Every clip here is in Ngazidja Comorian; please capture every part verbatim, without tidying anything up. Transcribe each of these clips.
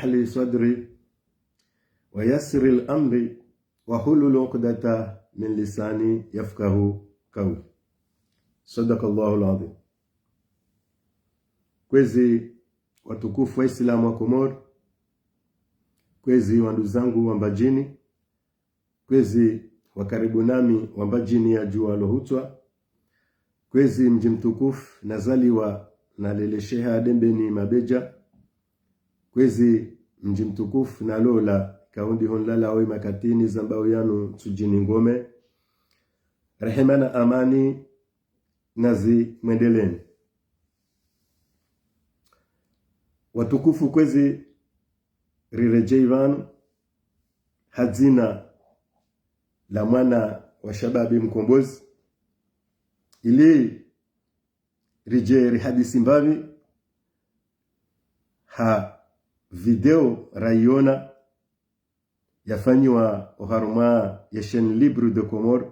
لي صدري ويسر لي أمري واحلل عقدة من لساني يفقهوا قولي. صدق الله العظيم. Kwezi watukufu wa Islamu wa Komori, kwezi wanduzangu wa Mbadjini, kwezi wa karibu nami wa Mbadjini ya djuwa lohutswa, kwezi mdji mtukufu nazaliwa nalelesheha Dembeni Mabedja, kwezi mdji mtukufu nalola kaundi honlala we makatini zambao yanu Ntsudjini Ngome, rehema na amani nazimwendeleni. Watukufu, kwezi riredjei pvanu ha dzina la mwana wa shababi mkombozi, ili ridje rihadisi mbapvi ha video raiona yafanyiwa oharumwa ye chaîne Libre de Comores.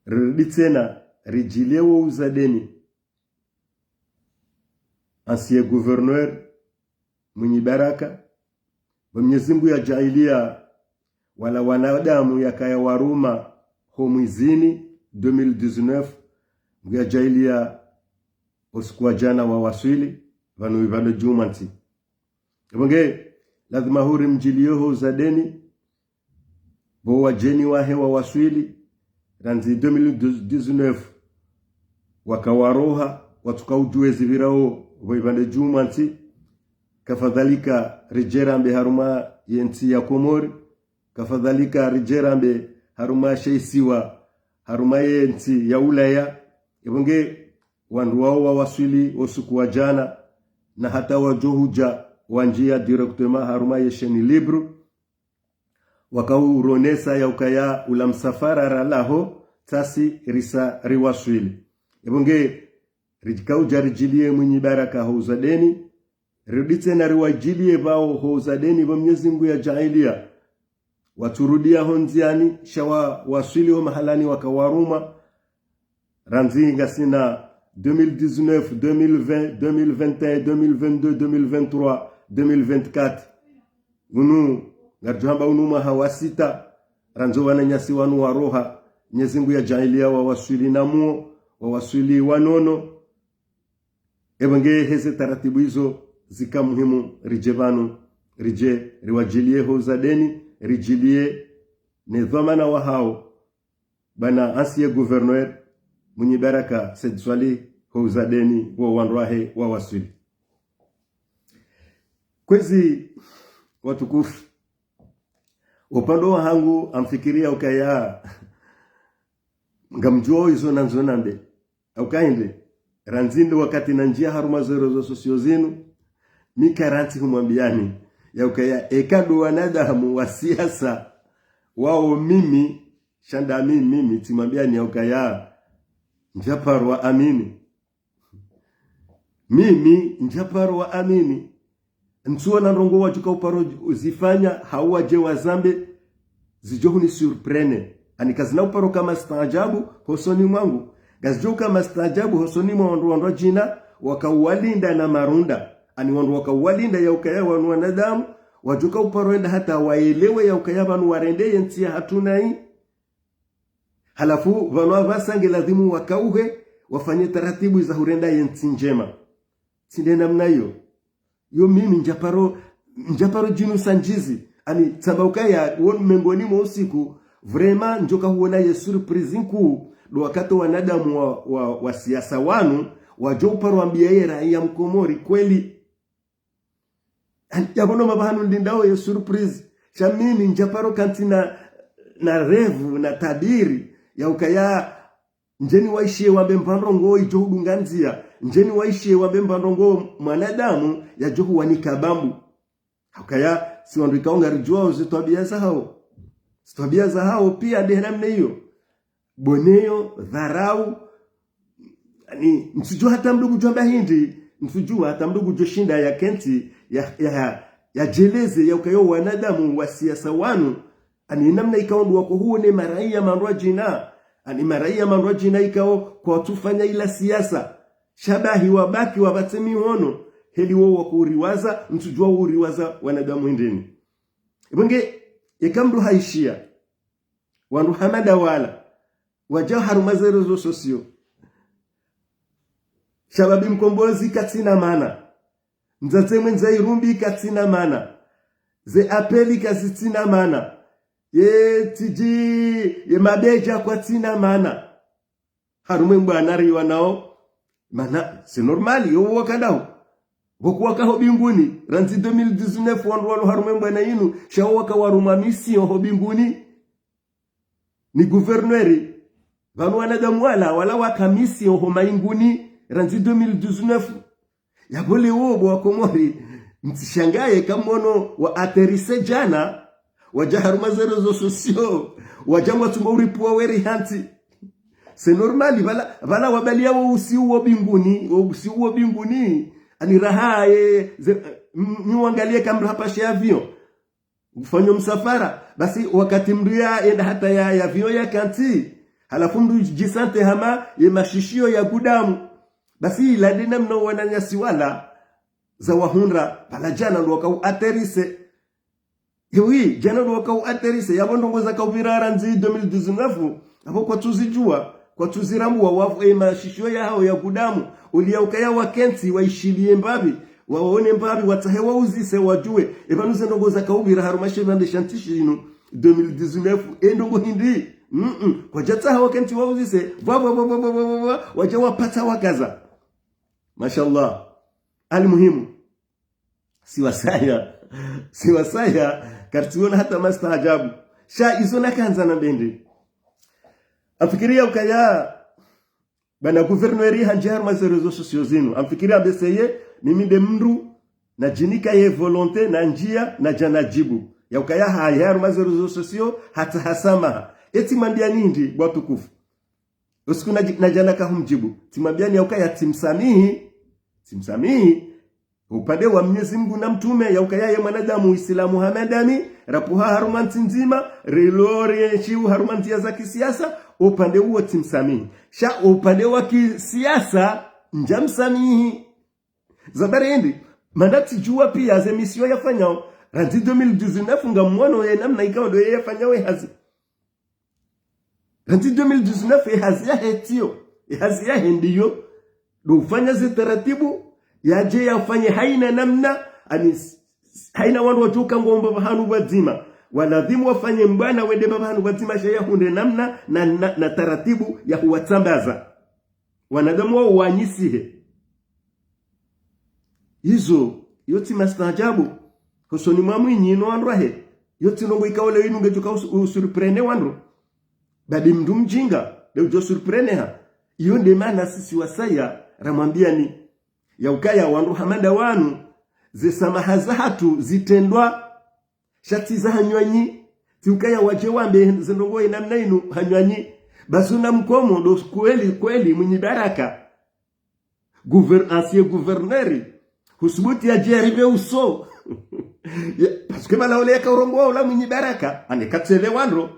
Rirudi tsena ridjiliye wo uzadeni ancien gouverneur Mwinyi Baraka, bo Mnyezi Mngu yadjaaliya wala wanadamu yakaya waruma ho mwezini deux mille dix-neuf, Mngu yadjaaliya osiku wa djana wawaswili pvanu ipvandre djumwa ntsi. Epvo nge lazima huri mdjiliye ho uzadeni, bo wadjeni wahe wawaswili randzi deux mille dix-neuf, wakawaroha, watsuka udjuwe zipvirao pvo ipvandre djumwa ntsi. Kafadhalika ridje rambe harumwa ye ntsi ya Komori, kafadhalika ridje rambe harumwa she isiwa, harumwa ye ntsi ya Ulaya. Epvo nge wandru wao wawaswili osiku wa djana, na hata wadjo hudja wandjiya directement harumwa ye chaîne Libre, wakauronesa yaukaya ula msafara ralaho, tsasi risa riwaswili. Epvo nge rikaudja ridjiliye Mwinyi Baraka ho uzadeni, rirudi tsena riwadjiliye pvao ho uzadeni pvo Mnyezi Mngu yadjaaliya watsurudiya ho ndziani, sha wawaswili ho mahalani wakawaruma. Randzi ngasina deux mille dix-neuf, deux mille vingt, deux mille vingt et un, deux mille vingt-deux, deux mille vingt-trois, deux mille vingt-quatre. Unu ngaridjo hamba unu mwaha wa sita randzi wananyasi wanu waroha, Mnyezi Mngu yadjaaliya wawaswili na muo, wawaswili wanono. Epvo nge heze taratibu izo zika muhimu ridje pvanu, ridje riwadjiliye ho uzadeni, ridjiliye ne dhwamana wahao, bwana ancien gouverneur Mwinyi Baraka Said Swalih, ho uzadeni wo wandru wahe wawaswili. Kwezi watukufu, upande wahangu ngamfikiriya ukaya ngamdjuwao izo nandzo nambe. Hauka hindri, randzi ndo wakati nandjiya harumwa ze réseaux sociaux zinu, mi karantsi humwambiyani yaukaya eka ndo wanadamu wa siasa wao mimi, sha nda mi, mimi tsimwambiyani yaukaya ndjaparo waamini. Mimi ndjaparo waamini. Ntsuona ndrongoo wadjoka uparo uzifanya, hau wadje wazambe, zidjo huni surprendre. Ani kazina uparo ka mastaajabu hosoni mwangu. Ngazidjo ka mastaajabu hosoni mwa wandru, wandru wadjina wakauwalinda na marunda. Ani wandru wakauwalinda yaukaya wanu wanadamu wadjoka uparo enda hata waelewe yaukaya pvanu warende ye ntsi yahatru nayi. Halafu pvanu apvasa nge ladhimu wakauhe, wafanye taratibu za hurenda ye ntsi ndjema. Tsi nde namna iyo. Yo mimi ndjaparo, ndjaparo djinu sandjizi. Ani tsamba ukaya wo mengoni mwa usiku, vraiment ndjoka huona ye surprise nkuu, ndo wakati wanadamu wa, wa, wa siasa wanu wadjo uparo wambiya ye raiya mkomori kweli. Yapvo ndo mapvahanu ndindao ye surprise. Sha mimi ndjaparo kantsi na, na rêve, na tabiri yaukaya ndjeni waishiye wambe mbandrongoo idjo hudunga ndziya, ndjeni waishiye wambe mbandrongoo mwanadamu yadjo huwanika bambu. Haukaya si wandru ikao ngaridjuwao zitwabiya zahao. Zitwabiya zahao piya nde namna iyo. Boneyo, dharau. Ani ntsudjuwa hata mndru ngudjo amba hindri, ntsudjuwa hata mndru ngudjo shinda yakentsi ya, ya, yadjeleze yaukaya wo wanadamu wa siasa wanu. Ani namna ikao ndo wako huone maraiya mandru wadjina. Ani maraiya mandru wadjina ikao kwatsufanya ila siasa. Sha bahi wabaki wapvatse mihono. heli wo wakuriwaza, ntsudjuwa uriwaza wanadamu hindrini. Ipvo nge, eka mndru hayishiya, wandru hama nda wala, wadja harumwa ze réseaux sociaux. Shababi Mkombozi katsina mana. Mdzadze Mwendza Irumbi katsina mana. Ze appel kazitsina mana. Ye tiji, ye mabedja kwatsina mana. Harumwa mbwana riwanao. Mana, c'est normal, yo waka ndaho. Pvoko waka ho mbinguni, randzi deux mille dix-neuf wandru walo harumwa mbwana inu, sha wo waka warumwa mission ho mbinguni. Ni gouverneur. Pvanu wanadamu wala, wala waka mission ho mainguni, randzi deux mille dix-neuf. Yapvo leo bo wa Komori, mtsishangaye eka mwono wa atterrisse djana, wadja harumwa ze réseaux sociaux, wadja ngwatsungo uripvuwa weri hantsi. C'est normal, pvala, pvala wabaliya wo usiu wo mbinguni, wo usiu wo mbinguni, ani raha ye, ze, m-, nyi wangaliye eka mndru hapashe avion. Ufanyo msafara, basi wakati mndru ya, yenda hata ya, ya avion yakantsi, halafu mndru djisante hama ye mashishio ya gudamu. Basi ila nde namna wananyasi wala zawahundra, pvala djana ndo waka u atterrisse. Ewi, djana ndo waka u atterrisse, yapvo ndrongo zaka upvira randzi deux mille dix-neuf, apvo kwatsuzidjuwa, kwatsuzirambuwa wapvo, e, mashishio yahao ya gudamu, uliya ukaya wakentsi, wayishiliye mbapvi, waone mbapvi, watsahe wauzise, wadjuwe, epvanu ze ndrongo zaka upvira harumwa she pvandre sha ntsi shinu, deux mille dix-neuf, e ndrongo hindri, mm-mm, kwadjatsaha wakentsi wauzise, pvwa, pvwa, pvwa, wadja wapatsa wakaza. Mashallah. Almuhimu. Si wasaya. Si wasaya. Kartsiona hata mastaajabu. Sha izo nakandza nambe ndri. Amfikiriya ukaya, bwana gouverneur handjiya harumwa ze réseaux sociaux zinu. Amfikiriya ambe seye, mimi nde mndru, nadjinika ye volonté, nandjiya, nadja nadjibu. Ya ukaya haye harumwa ze réseaux sociaux, hata hasamaha. Etsi mwambiyani ndri, bo watukufu. Usiku nadji-, nadja naka humdjibu. Tsimwambiyani ya ukaya tsimsamihi. Tsimsamihi. Upande wa Mnyezi Mungu na mtrume, ya ukaya ye mwanadamu Isilamu hama nda mi, rapvuha harumwa ntsi ndzima, rilo rienshi harumwa ndziya za kisiasa, upande uwo tsimsamihi. Sha upande wa kisiasa, ndjamsamihi. Za bari hindri, mana tsidjuwa piya ze mission yafanyao, randzi deux mille dix-neuf ngamwono ye namna ikao ndo ye yafanyao ye hazi. Randzi deux mille dix-neuf, ye hazi yahe tsiyo, ye hazi yahe ndiyo, ndo ufanya ze taratibu, yadje yafanye haina namna, ani s-, s-, haina wandru wadjoka ngwamba pvahanu pvwadzima. Waladhimu wafanye mbwana wende pvahanu pvwadzima sha yahundre namna na, na, na taratibu ya huwatsambaza. Wanadamu wao wanyisihe. Izo, iyo tsi mastaajabu. Hosoni mwa Mwinyi no wandru wahe. Iyo tsi ndrongo ikao leo inu ngedjoka us-, usurprene wandru. Badi mndru mdjinga, nde udjo surprene ha. Iyo nde mana sisi wasaya, ramwambiyani. Ya ukaya wandru hama nda wanu, ze samaha zahatru zitrendwa. Sha tsi za hanywanyi, tsi ukaya wadje wambe ze ndrongo ye namna inu hanywanyi. Basi una mkomo ndo kweli, kweli, Mwinyi Baraka. Gouver-, ancien gouverneur. Husubuti yadje yaribe uso. Ya, parce que pvala ole yaka urongowa ula Mwinyi Baraka. Ane katsele wandro.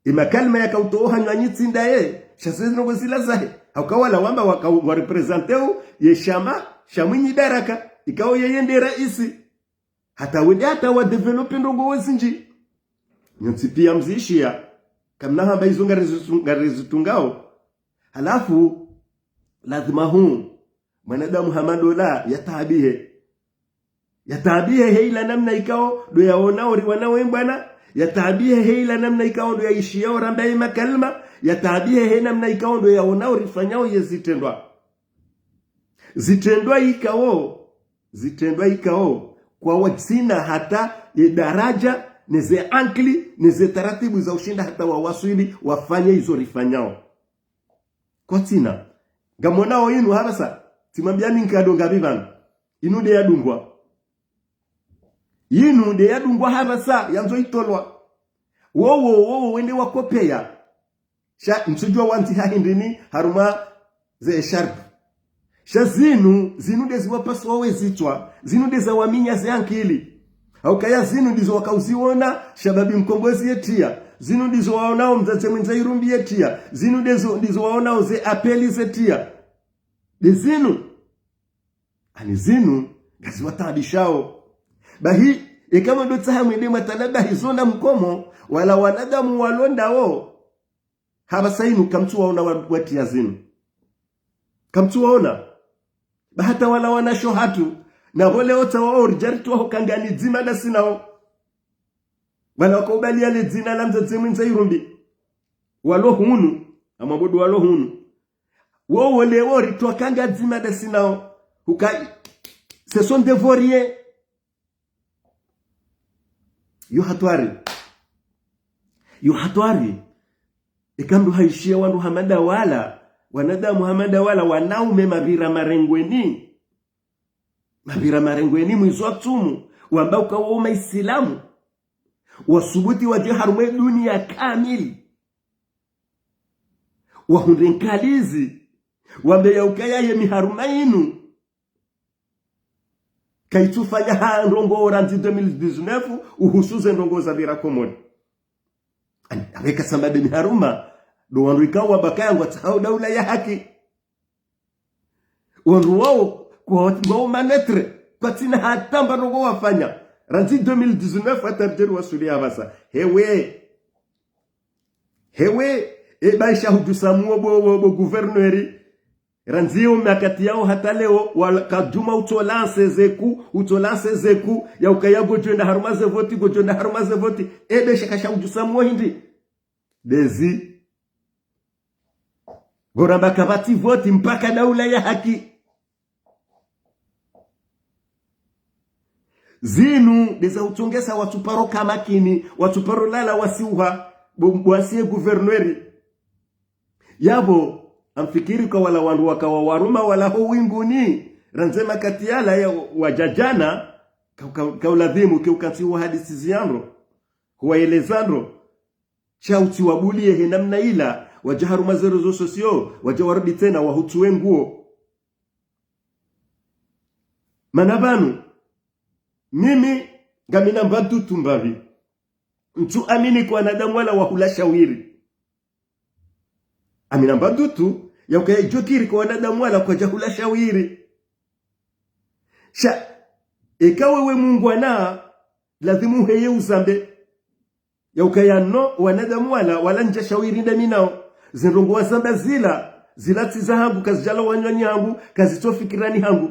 Ye makalima yaka utowa hanywanyi tsi ndaye. Sha ze ndrongo zila zahe. Hauka wala wamba waka u-, wa représenter u, ye shama, sha Mwinyi Baraka. Ikao yeye nde raisi. Hata wende hata wa développer ndrongo wo zindji. Nyontsi piya mzishiya. Kamna hamba izo ngarizitu-, ngarizitungao. Halafu, lazima hu, mwanadamu hama ndola, yataabihe. Yataabihe he ila namna ikao, ndo yaonao ri wana we mbwana. Yataabihe he ila namna ikao, ndo yaishiyao ramba ye makalima. Yataabihe he namna ikao, ndo yaonao rifanyao ye zitrendwa. Zitrendwa ikao, zitrendwa ikao, kwatsina hata ye daraja, ne ze ankili, ne ze taratibu za ushinda hata wawaswili, wafanye izo rifanyao. Kwatsina. Ngamwonao inu hapvasa, tsimwambiyani nkado ngapvi pvanu. Inu nde yadungwa. Inu nde yadungwa hapvasa, yandzo itolwa. Wowo, wowo, wende wakopeya. Sha, ntsudjuwa wandziha hindrini harumwa ze écharpe. Sha zinu, zinu nde ziwapasuwa we zitswa, zinu nde zawaminya ze ankili. Haukaya zinu ndizo waka uziona, Shababi Mkombozi yetiya. Zinu ndizo waonao Mdzadze Mwinyi Irumbi yetiya. Zinu ndezo, ndizo waonao ze appel zetiya. Nde zinu. Ani zinu ngaziwataabishao. Bahi, eka mwandotsaha mwende mwatanabahi zo na mkomo, wala wanadamu walo ndawo, hapvasa inu kamtsuwaona wa-, watriya zinu. Kamtsuwaona. Ba hata wala wanasho hatru, na pvo leo tsawawo ridjaritwaho kangani dzima ndasi nawo. Wala wakaubaliya le dzina la mdzadze Mwinyi Irumbi. Walo hunu, amwabudu walo hunu. Wowo leo ritwa kanga dzima ndasi nawo. Huka, ce sont des vauriens. Yo hatwari. Yo hatwari. Eka mndru hayishiya wandru hama ndawala, wanadamu hama ndawala, wanaume mapvira marengweni. Mapvira marengweni mwizo wa tsumu, wamba uka wo maisilamu. Wasubuti wadje harumwa ye duniya kamili. Wahundre nkalizi, wambe ya ukaya ye miharuma inu kayitsufanya ha ndrongo randzi deux mille dix-neuf uhusu ze ndrongo zapvira Komori. Ani, apvo eka samba nde miharuma, ndo wandru ikao wamba kaya ngwatsahao daula ya haki. Wandru wawo, kwa wati ngwawo maître, kwatsina hata mba ndrongo wafanya. Randzi deux mille dix-neuf hata ridjeri wasuli hapvasa. Hewe. Hewe, e ba isha hudjusa mwo bo, bo, bo gouverneur. Randzi yo makati yawo hata leo, wala kadjuma utso lancer ze coups, utso lancer ze coups, ya ukaya ngodjo enda harumwa ze voti, ngodjo enda harumwa ze voti, e be shaka sha udjusa mwo hindri. Ndezi. Ngoramba kapvatsi voti mpaka daula ya haki. Zinu ndeza utsongesa watsuparo kamakini, watsuparo lala wasiuha, bo-, wasiye gouverneur. Yapvo, amfikiri ka wala wandru wakawa waruma wala ho winguni, randzi makati yala ya wadja djana, ka, ka, kauladhimu ke ukantsi wahadisi ziyandro, huwayeleza ndro, sha utsi wabuliye he namna ila, wadja harumwa ze réseaux sociaux, wadja warudi tsena wahutsuwe nguo. Mana pvanu, mimi ngamina mba dutu mbapvi. Ntsu amini ka wanadamu wala wahula shawiri. Ngamina mba dutu, ya ukaya idjokiri ka wanadamu wala kwadja hula shawiri. Sha, eka wewe mungwana, lazimu heye uzambe. Ya ukaya no, wanadamu wala, wala ndja shawiri ndami nawo. Ze ndrongo wazamba zila, zila tsi zahangu, kazidjalawa nywani hangu, kazitso fikirani hangu.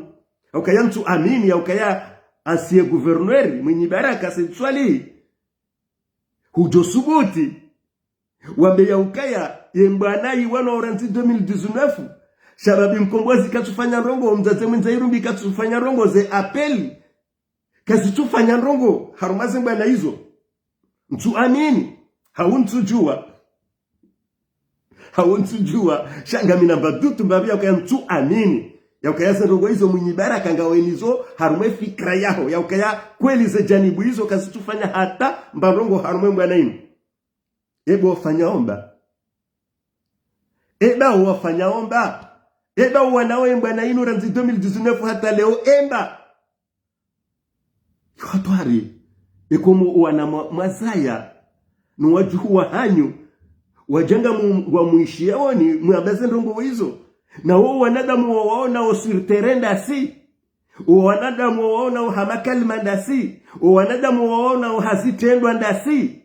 Ya ukaya ntsu amini, ya ukaya ancien gouverneur, Mwinyi Baraka Said Swalihi. Hudjo subuti. Wambe ya ukaya, ye mbwana yi wanu randzi deux mille dix-neuf. Shababi Mkombozi katsufanya ndrongo, mdzadze Mwinyi Irumbi katsufanya ndrongo, ze A P L. Kazitsufanya ndrongo, harumwa ze mbwana izo. Ntsu amini, hau ntsu djuwa. Hau ntsu djuwa, sha ngamina mba dutu mbapvi ya ukaya ntsu amini. Ya ukaya ze ndrongo izo Mwinyi Baraka ngawe nizo, harumwa ye fikira yaho. Ya ukaya kweli ze janibu izo kazitsufanya hata mba ndrongo harumwa ye mbwana inu. Eba wafanya omba. Eba wafanya omba. Eba wanawo ye mbwana inu randzi deux mille dix-neuf hata leo emba. Yo hatwari. Eko mwo wana mwa-, mwazaya. No wadjuhu wahanyu. Wadja nga mu-, ngwamwishiyaoni, mwambe ze ndrongo izo. Na wo wanadamu wawaonao sur terrain ndasi. Wo wanadamu wawaonao ha makalima ndasi. Wo wanadamu wawaonao ha zitrendwa ndasi.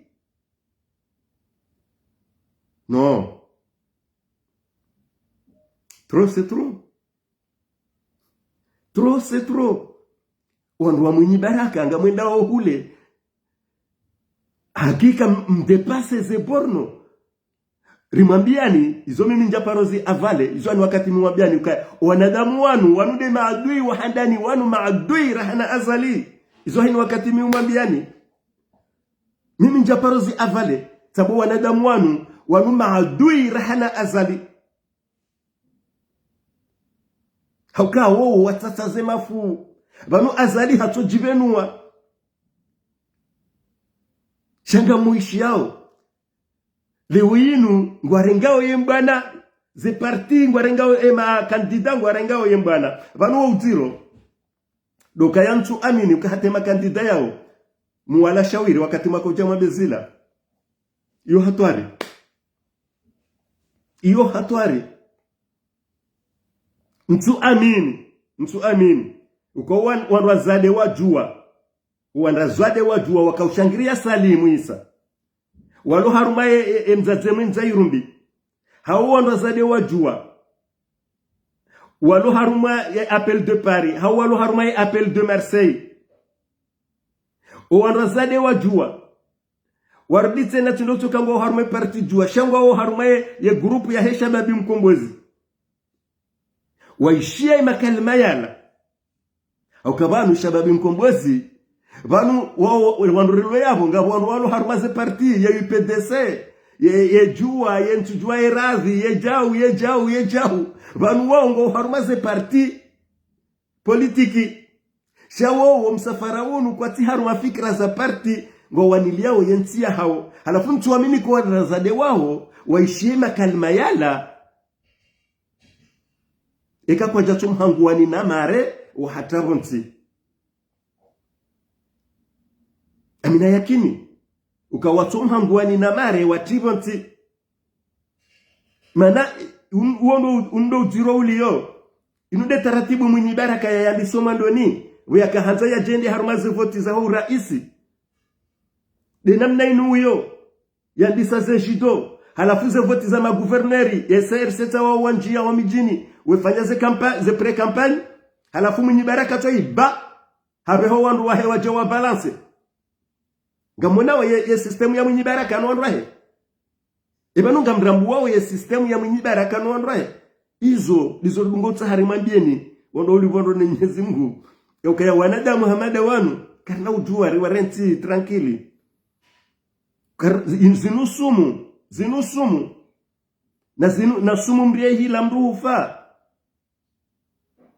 Non. Trop, c'est trop. Trop, c'est trop. Wandru wa Mwinyi Baraka, ngamwendao hule. Hakika m-, mdépassé ze bornes. Rimwambiani, izo mimi ndjaparo zi avale, izo hani wakati mi mwambiani, uka, wanadamu wanu, wanu nde maadui wa handani, wanu maadui rahana azali. Izo hani wakati mi mwambiani. Mimi ndjaparo zi avale, sabu wanadamu wanu, wanu maadui rahana azali. Hauka wowo watsatsa ze mafu. Pvanu azali hatso djipvenua. Sha ngamwishiyao. Leo inu ngwarengao ye mbwana, ze parti ngwarengao, e ma candidat ngwarengao ye mbwana. Pvanu wo udziro. Ndo ukaya ntsu amini uka hata ye ma candidat yawo. Muwala shawiri wakati mwaka udja mwambe zila. Iyo hatwari. Iyo hatwari. Ntsu amini. Ntsu amini. Uka wan-, wandru wazade wadjuwa. Wandru wazade wadjuwa waka ushangiria Salim Issa. Walo harumwa ye, ye, ye Mdzadze Mwinyi Irumbi. Hau wandru wazade wadjuwa. Walo harumwa ye Appel de Paris. Hau walo harumwa ye Appel de Marseille. O wandru wazade wadjuwa. Warudi tsena tsi ndo tsoka ngwao harumwa ye parti djuwa. Sha ngwao harumwa ye, ye groupe yahe Shababi Mkombozi. Waishiya ye makalima yala. Hauka pvanu Shababi Mkombozi, pvanu wao, wao, wandru rilwe yapvo, ngapvo wandru walo harumwa ze parti, ye U P D C, ye, ye djuwa, ye ntsudjuwa, ye radhi, ye djau, ye djau, ye djau. Pvanu wao ngwao harumwa ze parti politiki. Sha wao wo msafara wunu kwatsi harumwa fikira za parti, ngwao waniliyao ye ntsi yahao. Halafu ntsuamini ko wandru wazade wao, waishiya ye makalima yala. Eka kwadjatso mhanguwani na mare, wahatapvo ntsi. Amina yakini. Uka watso mhanguwani na mare, watripvo ntsi. Mana, un-, uwo ndo, uwo ndo udziro uliyo. Inu nde taratibu Mwinyi Baraka yayandiso mwandoni. Pvo yaka handza yadjende harumwa ze voti zaho uraisi. Nde namna inu uyo. Yandisa ze judo. Halafu ze voti za maguverneri, ye C R C tsa wao wandjiya wa midjini, wefanya ze kampa-, ze pré-campagne. Halafu Mwinyi Baraka tso iba. Hapveho wandru wahe wadja wa balance. Ngamonao ye, ye système ya Mwinyi Baraka no wandru wahe. Eba nunga mrambuwao ye système ya Mwinyi Baraka no wandru wahe. Izo, ndizo ridungo utsaha rimwambiyeni, wandru ulipvo ndo ne Mwenyezi Mungu. Yaukaya wanadamu hama nda wanu, karina udjuwa riwarentsi tranquille. Kar-, zin-, zinu sumu, zinu sumu. Na zinu, na sumu mriye hila mndru hufa.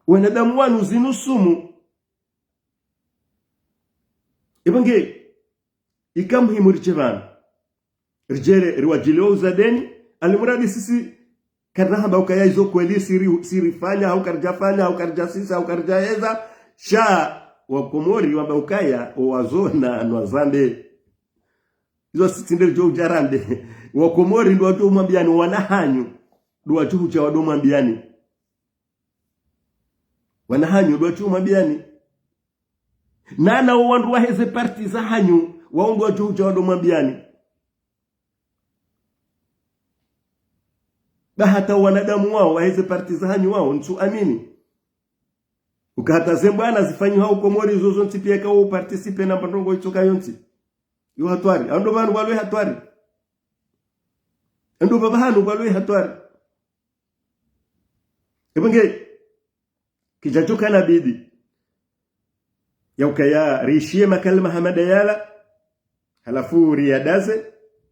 Wanadamu wanu zinu sumu. Eba nge, ika muhimu ridje pvanu. Ridjere, riwadjiliye uzadeni, alimuradi sisi, karina hamba ukaya izo kweli siri, sirifanya, hau karidjafanya, hau karidjasisa, hau karidjaheza, sha, Wakomori wamba ukaya, owazona, no wazambe. Izo sisi nde ridjo udja rambe. Wakomori ndo wadjo mwambiyani, wana hanyu, ndo wadjo hudja wado mwambiyani. Wana hanyu, ndo wadjo mwambiyani. Nana wo wandru waheze parti za hanyu, wao ndo wadjo hudja wado mwambiyani. Ba hata wanadamu wao, waheze parti za hanyu wao, ntsu amini. Uka hata ze mbwana zifanyiwao Komori zo zontsi piya ka wo participe na mba ndrongo itsoka yontsi. Yo hatwari. Ando pvanu pvwalo ye hatwari. Ando pvapvahanu pvwalo ye hatwari. Eba nge, kidjadjo kana bidi. Yaukaya riishiye makalima hama nda yala, halafu riyadaze,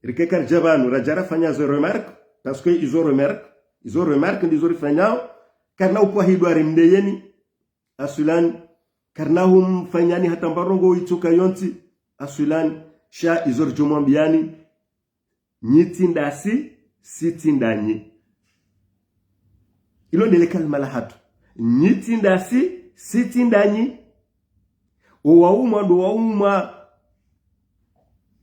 rike karidja pvanu, radja rafanya ze remarque, parce que izo remarque, izo remarque ndizo rifanyao, karina upvwahidwa rimdeyeni, aswilani, karina humfanyani hata mba ndrongo itsoka yontsi, aswilani, sha izo ridjo mwambiyani, nyi tsi ndasi, si tsi ndanyi. Ilo ndele kalima lahatru. Nyi tsi ndasi, si tsi ndanyi. Owaumwa ndo waumwa.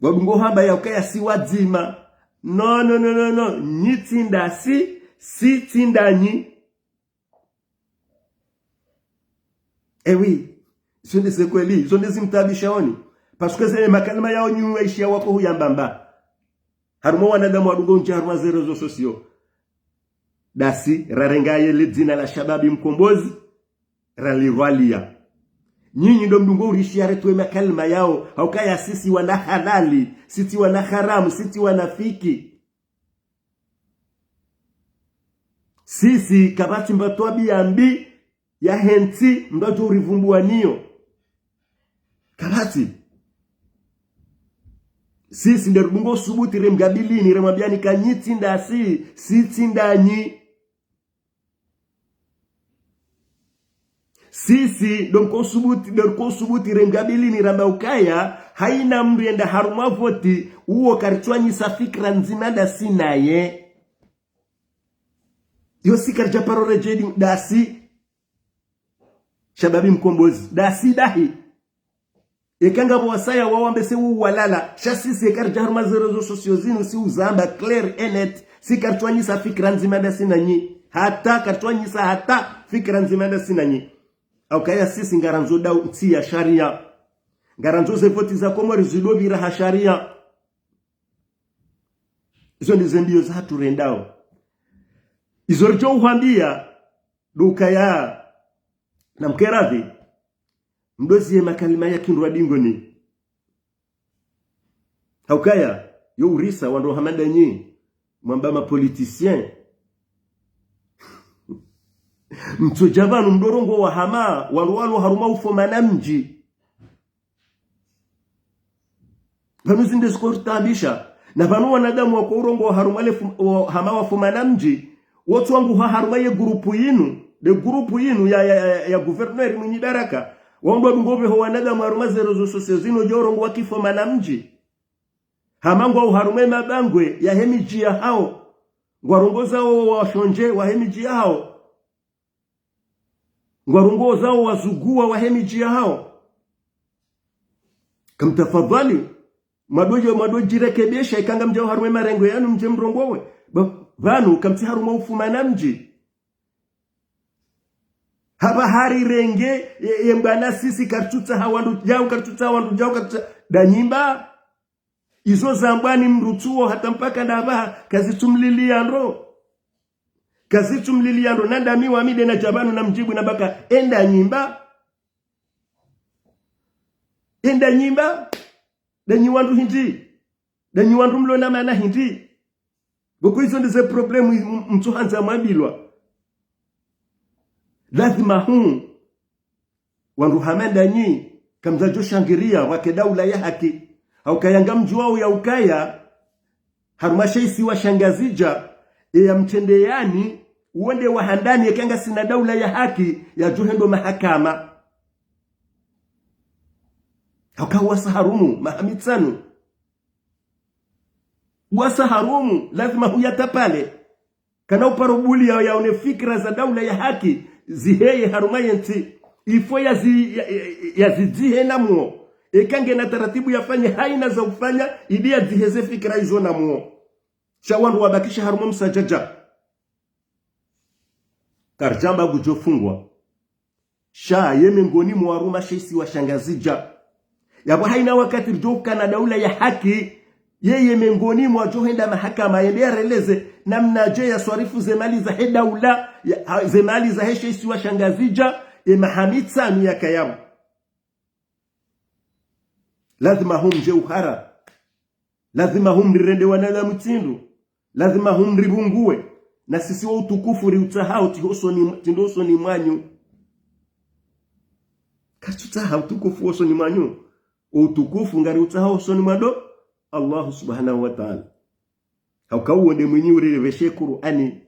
Wadungo hamba yaukaya si wadzima. No, no, no, no, no. Nyi tsi ndasi, si tsi ndanyi. Eh oui, izo nde ze kweli, izo nde zimtaabishaoni. Parce que ze makalima yao nyi waishiya wako huyamba mba. Harumwa wanadamu wadungo undjia harumwa ze réseaux sociaux. Ndasi, rarenga ye le dzina la Shababi Mkombozi, ralirwaliya. Nyinyi ndo mdungo urishiya retwe makalima yao, haukaya sisi wana halali, sisi wana haramu, sisi wanafiki. Sisi kapvatsi mba twabiya mbi yahe ntsi mndru adjo urivumbuwa niyo. Kapvatsi. Sisi nde rudungo usubuti remgabilini remwambiyani ka nyi tsi ndasi, si tsi ndanyi. Sisi, ndo mko usubuti, ndo mko usubuti remgabilini ramba ukaya, haina mndru yenda harumwa voti, uwo karitswanyisa fikira ndzima ndasi naye. Yo si karidja paro redjedi, ndasi. Shababi Mkombozi, ndasi ndahi. Eka ngapvo wasaya wawambe se uwalala. Sha sisi eka ridja harumwa ze réseaux sociaux zinu si uzamba clair et net. Si karitswanyisa fikira ndzima ndasi nanyi. Hata karitswanyisa hata fikira ndzima ndasi nanyi. Haukaya sisi ngarandzo dau ntsi ya sharia. Ngarandzo ze voti za Komori zidopvira ha sharia. Izo ndizo mbio zahatru rendao. Izo ridjo uhwambia, ndo ukaya, na mkeradhi, mdozie makalima ya kindru wa dingoni. Haukaya, yo urisa wandru hama ndanyi, mwamba ma politiciens. Mtsodja pvanu mdorongoa hama, wandru walo harumwa ufumana mdji. Pvanu zinde ziko ritaabisha. Na pvanu wanadamu wako urongoa harumwa le fum-, wa-, hama wafumana mdji. Wotsu wangu ha harumwa ye grupu yinu. Nde grupu yinu ya, ya, ya, ya gouverneur Mwinyi Baraka. Wandru wadungo pveho wanadamu harumwa ze réseaux sociaux zinu djo urongoa kifumana mdji. Hama ngwao harumwa ye mabangwe yahe midji yahao. Ngwarongozao washondje wahe midji yahao. Ngwarongozao wazugua wahe midji yahao. Kamtafadhali, mwadodjo, mwadodjirekebesha, ika ngamdjao harumwa ye marengwe yanu mdje mrongowe. Ba, pvanu, kamtsi harumwa ufumana mdji. Hapva hari renge, ye, ye mbwana sisi karitsutsaha wandru djau, karitsutsaha wandru djau, karitsutsaha danyimba. Izo zambwa ni mdru tsuo hata mpaka ndapvaha, kazitsumlilia ndro. Kazitsumlilia ndro, na ndami wami nde nadja pvanu namdjibu namba ka, enda nyimba. Enda nyimba. Ndanyi wandru hindri. Ndanyi wandru mlo na mana hindri. Pvoko izo ndize problème m-, mtsuhandza mwambilwa. Lazima hu wandru hama ndanyi, kamdzadjo shangiria, wake daula ya haki. Haukaya ngamdjuao ya ukaya, harumwa she isiwa sha Ngazidja, eya mtrende yani, uwo nde wa handani eka ngasina daula ya haki, yadjo hendo mahakama. Hauka wasa harumwa, maha mitsanu. Wasa harumwa, lazima huyatapale. Kana uparo buli ya, yaone fikira za daula ya haki, ziheye harumwa ye ntsi. Ifo ya zi-, ya, ya, yazidzihe namwo. Eka ngena taratibu yafanye haina za ufanya, ili yadzihe ze fikira izo namwo. Sha wandru wabakisha harumwa msadjadja. Karidjamba ngudjo fungwa. Sha ye mengoni mwa waruma she isiwa sha Ngazidja. Yapvo haina wakati ridjo ukana daula ya haki, yeye mengoni mwa djo henda mahakama, yende yareleze, namnadje yaswarifu ze mali zahe daula, ya, ha, ze mali zahe she isiwa sha Ngazidja, ye maha mitsanu yakayapvo. Lazima hu mdje uhara. Lazima hu mrirende wanadamu tsindru. Lazima hu mripvungue. Na sisi wo utukufu riutsahao tsi hosoni, tsi ndo hosoni mwanyu. Katsutsaha utukufu hosoni mwanyu. Utukufu ngariutsahao hosoni mwa ndo Allahu subhanahu wa ta'ala. Hauka uwo nde Mwinyi urireveshe Kur'ani.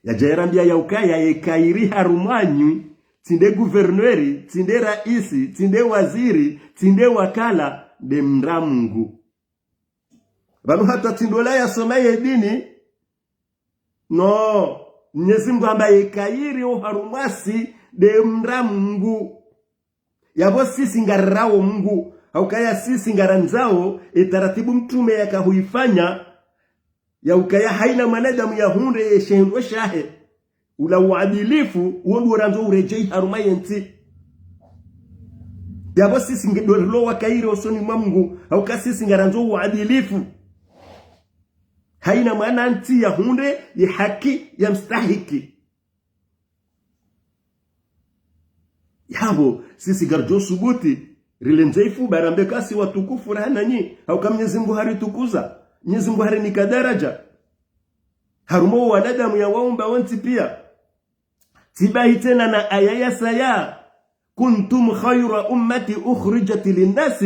Yadja yarambia ya ukaya ye kayiri harumwanyu, tsi nde gouverneur, tsi nde raisi, tsi nde waziri, tsi nde wakala, nde mdra Mungu. Pvanu hata tsi ndola yasoma ye dini, no, Mnyezi Mungu hamba ye kayiri oharumwasi, nde mdra Mungu. Yapvo sisi ngarirao Mungu, haukaya sisi ngarandzao, ye taratibu mtrume yaka huifanya, ya ukaya haina mwanadamu yahundre ye shehundro shahe. Ula uadilifu, uwo ndo randzo uredjei harumwa ye ntsi. Yapvo sisi nge ndo rilo wa kayiri hosoni mwa Mungu, hauka sisi ngarandzo uadilifu. Haina mwana ntsi yahundre ye haki ya mstahiki. Yapvo, sisi ngaridjo subuti, rilendze ifu, barambe ka si watukufu raha nanyi, hauka Mnyezi Mungu haritukuza, Mnyezi Mungu harinika daraja. Harumwa wanadamu yawaumba wontsi pia. Tsibahi tsena na aya ya saya, كنتم خير أمة أخرجت للناس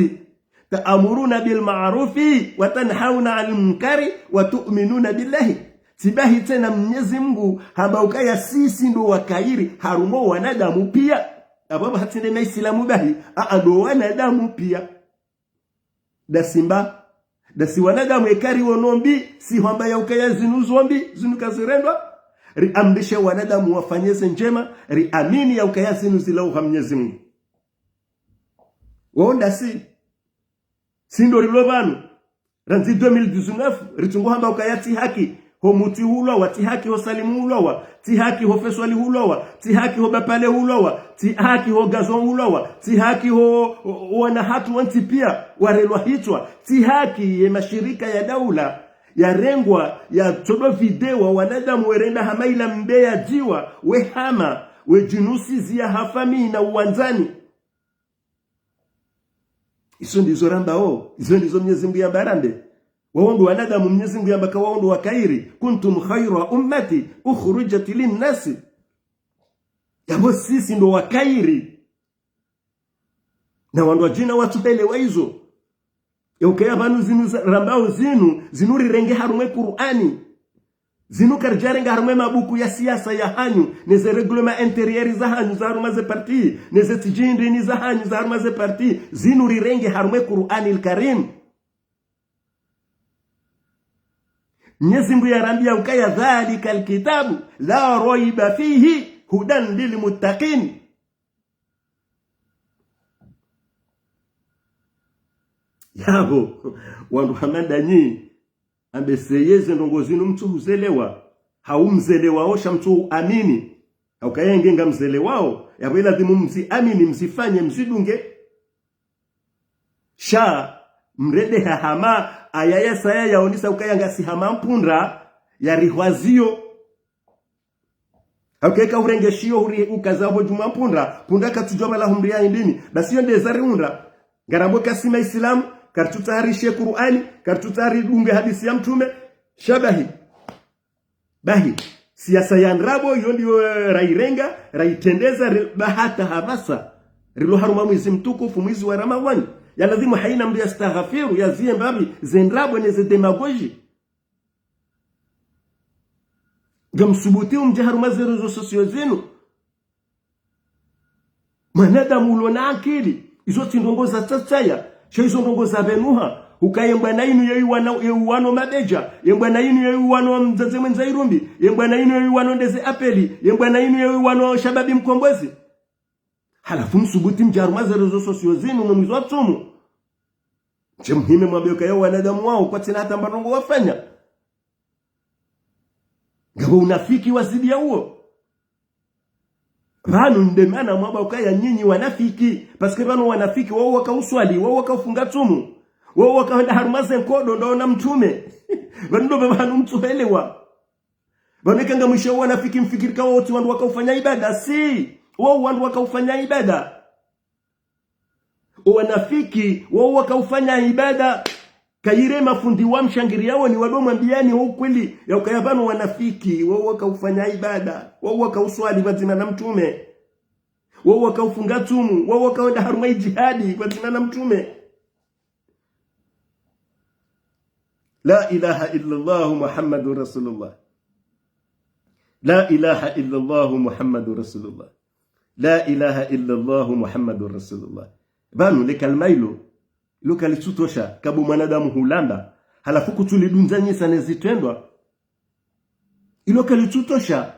تأمرون بالمعروف وتنهون عن المنكر وتؤمنون بالله. Tsibahi tsena Mnyezi Mungu hamba ukaya sisi ndo wa kayiri harumwa wanadamu pia. Apvo apvaha tsi nde maisilamu bahi, aa ndo wanadamu pia. Ndasi mba, ndasi wanadamu eka riwono mbi, si hwamba ya ukaya zinu zo mbi, zinu kazirendwa, riamrishe wanadamu wafanye ze ndjema, riamini ya ukaya zinu zilauha Mnyezi Mungu. Wo ndasi, si ndo rilo pvanu, randzi deux mille dix-neuf, ritsungo hamba ukaya tsi haki, Ho Mutwi hulawa, tsi haki ho Salimu hulawa, tsi haki ho Feswali hulawa, tsi haki ho Bapale hulawa, tsi haki ho Gazon hulawa, tsi haki ho, ho, ho wana hatru wontsi pia warelwa hitswa, tsi haki ye mashirika ya daula yarengwa, yatolwa video, wanadamu werenda hama ila mbe ya dziwa, wehama, wedjinusizi ya hafami na uwandzani. Izo ndizo rambao, izo ndizo Mnyezi Mungu yamba rambe. Wao ndo wanadamu, Mnyezi Mungu yamba ka wao ndo wakairi. "Kuntum khayra ummati ukhrijat linnasi." Yabo sisi ndo wakairi. Na wandru wadjina watsuhelewa izo. Ye ukaya pvanu zinu za, rambao zinu, zinu rirenge harumwa ye Kur'ani. Zinu karidjarenga harumwa ye mabuku ya siasa ya hanyu, neze règlement intérieur za hanyu za harumwa ze parti, neze tsidjindrini za hanyu za harumwa ze parti, zinu rirenge harumwa ye Kur'anil Karim. Mnyezi Mungu yarambia ukaya, "Dhalikal kitabu la raiba fihi hudan lilmuttaqin." Yabo, wandru hama ndanyi, ambe seyeze ndrongo zinu mtsuhuzelewa, hau mzelewao sha mtsuhuamini. Hauka yenge ngamzelewao, yabo ilazimu mziamini, mzifanye, mzidunge. Sha mrende hahama, aya ya saya yaonesa ukaya ngasi hama mpundra, yarihwaziyo. Hauka eka urenge shiyo huri ukaza ho djumwa mpundra, pundra katsudjuwa pvala humria hindrini. Basi yo ndeza riundra. Ngarambo kasi ma Islamu, karitsutsaha rishiye Kur'ani, karitsutsaha ridunge hadisi ya Mtrume. Sha bahi. Bahi. Siasa ya ndrabo, yo ndiyo, eh, rairenga, raitrendeza, re, ba hata hapvasa. Rilo harumwa mwezi mtukufu, mwezi wa Ramadhani. Yalazimu haina mndru yastaghfiru, yaziye mbapvi, ze ndrabo neze demagoji. Ngamsubuti umdje harumwa ze réseaux sociaux zinu. Mwanadamu ulo na akili, izo tsi ndrongo za tsatsaya, sha izo ndrongo za pvenuha, ukaya ye mbwana inu ye iwano, ye iwano mabedja, ye mbwana inu ye iwano mdzadze mwendza irumbi, ye mbwana inu ye iwano ndeze apeli, ye mbwana inu ye iwano shababi mkombozi. Halafu msubuti mdje harumwa ze réseaux sociaux zinu mwe mwezi wa tsumu. Mdje mhime mwambe ukaya wanadamu wao kwatsina hata mba ndrongo wafanya. Ngapvo unafiki wazidi ya uwo. Pvanu nde mana mwamba ukaya nyinyi wanafiki. Parce que pvanu wanafiki wao waka uswali, wao waka ufunga tsumu. Wao waka hwenda harumwa ze nkodo ndo na Mtrume. Pvanu ndo pvanu mtsuhelewa. Pvanu eka ngamwishiya wanafiki mfikiri ka wao tsi wandru waka ufanya ibada. Si, wao wandru waka ufanya ibada. Owanafiki, wao waka ufanya ibada. Kayire mafundi wa mshangiriyao ni wado mwambiyani wo ukweli. Ya ukaya pvanu wanafiki, wao waka ufanya ibada. Wao waka uswali pvadzima na Mtrume. Wao waka ufunga tsumu, wao waka wenda harumwa idjihadi pvadzima na Mtrume. لا إله إلا الله محمد رسول الله. لا إله إلا الله محمد رسول الله. لا إله إلا الله محمد رسول الله. Pvanu le kalima ilo, ilo kalitsutosha, kabo mwanadamu hulamba, halafu kutsulidundzanyisa ne zitrendwa. Ilo kalitsutosha.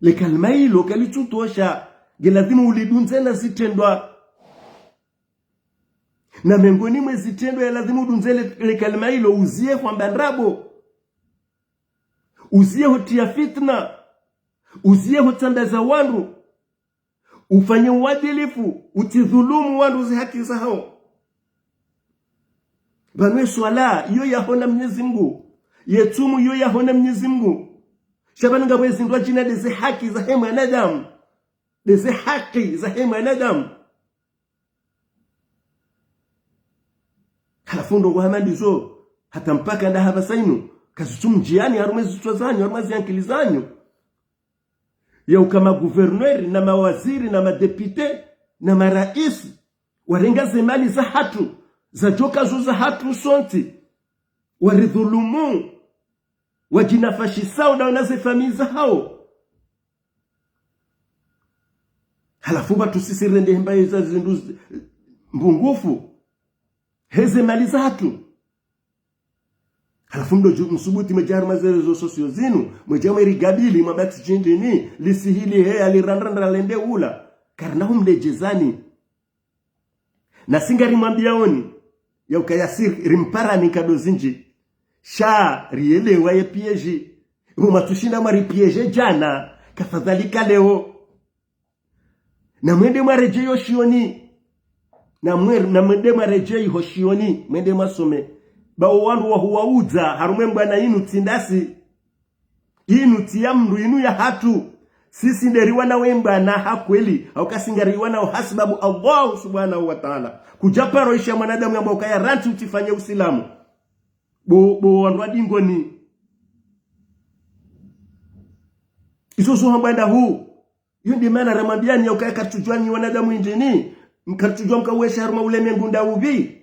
Le kalima ilo kalitsutosha, nge lazimu ulidundze na zitrendwa. Na mengoni mwe zitrendwa ya lazimu udundze le, le kalima ilo uziye hwamba ndrabo. Uziye hutriya fitna. Uziye hutsandaza wandru. Ufanye uadilifu, utsidhulumu wandru ze haki zahao. Pvanu ye swala, iyo yahona Mnyezi Mungu. Ye tsumu, iyo yahona Mnyezi Mungu. Sha pvanu ngapvo ezindru adjina ndeze haki zahe mwanadamu. Ndeze haki zahe mwanadamu. Halafu ndrongo hama ndizo, hata mpaka nda hapvasa inu, kazitsumdjiyani harumwa ezitswa zanyu, harumwa ze ankili zanyu. Ya uka ma gouverneur, na mawaziri, na madepite, na maraisi, warenga ze mali zahatru, zadjoka zo zahatru sontsi, waridhulumu, wadjinafashisao ndawo na ze famiyi zahao. Halafu pvatsu sisi rende hemba eza zindru z-, mbungufu, heze mali zahatru. Halafu mdo ju-, msubuti mwedja harumwa ze réseaux sociaux zinu, mwedja mwerigabili, mwamba tsi djindrini, lisihili he, alirandrandra lende ula. Karina humledjezani. Nasi ngarimwambiyaoni, ya ukaya si rimparani nkado zindji. Sha rielewa ye piège. Bo mwatsushinda mwari piège djana, kafadhwalika leo. Na mwende mwaredjeyi ho shioni. Na mwe-, na mwende mwaredjeyi ho shioni, mwende mwasome. Ba wo wandru wahuwaudza, harumwa ye mbwana inu tsi ndasi. Inu tsi ya mndru, inu ya hatru. Sisi nde riwanao ye mbwana ha kweli, hauka si ngariwanao hasibabu Allah subhanahu wa ta'ala. Kudja paro isha mwanadamu yamba ukaya rantsi utsifanye Usilamu. Bo, bo wandru wa dingoni. Izo zo hambwa ndahu. Iyo nde mana ramwambiani ya ukaya karitsudjuwa nyi wanadamu indrini, karitsudjuwa mkawesha harumwa ulemengu nda upvi.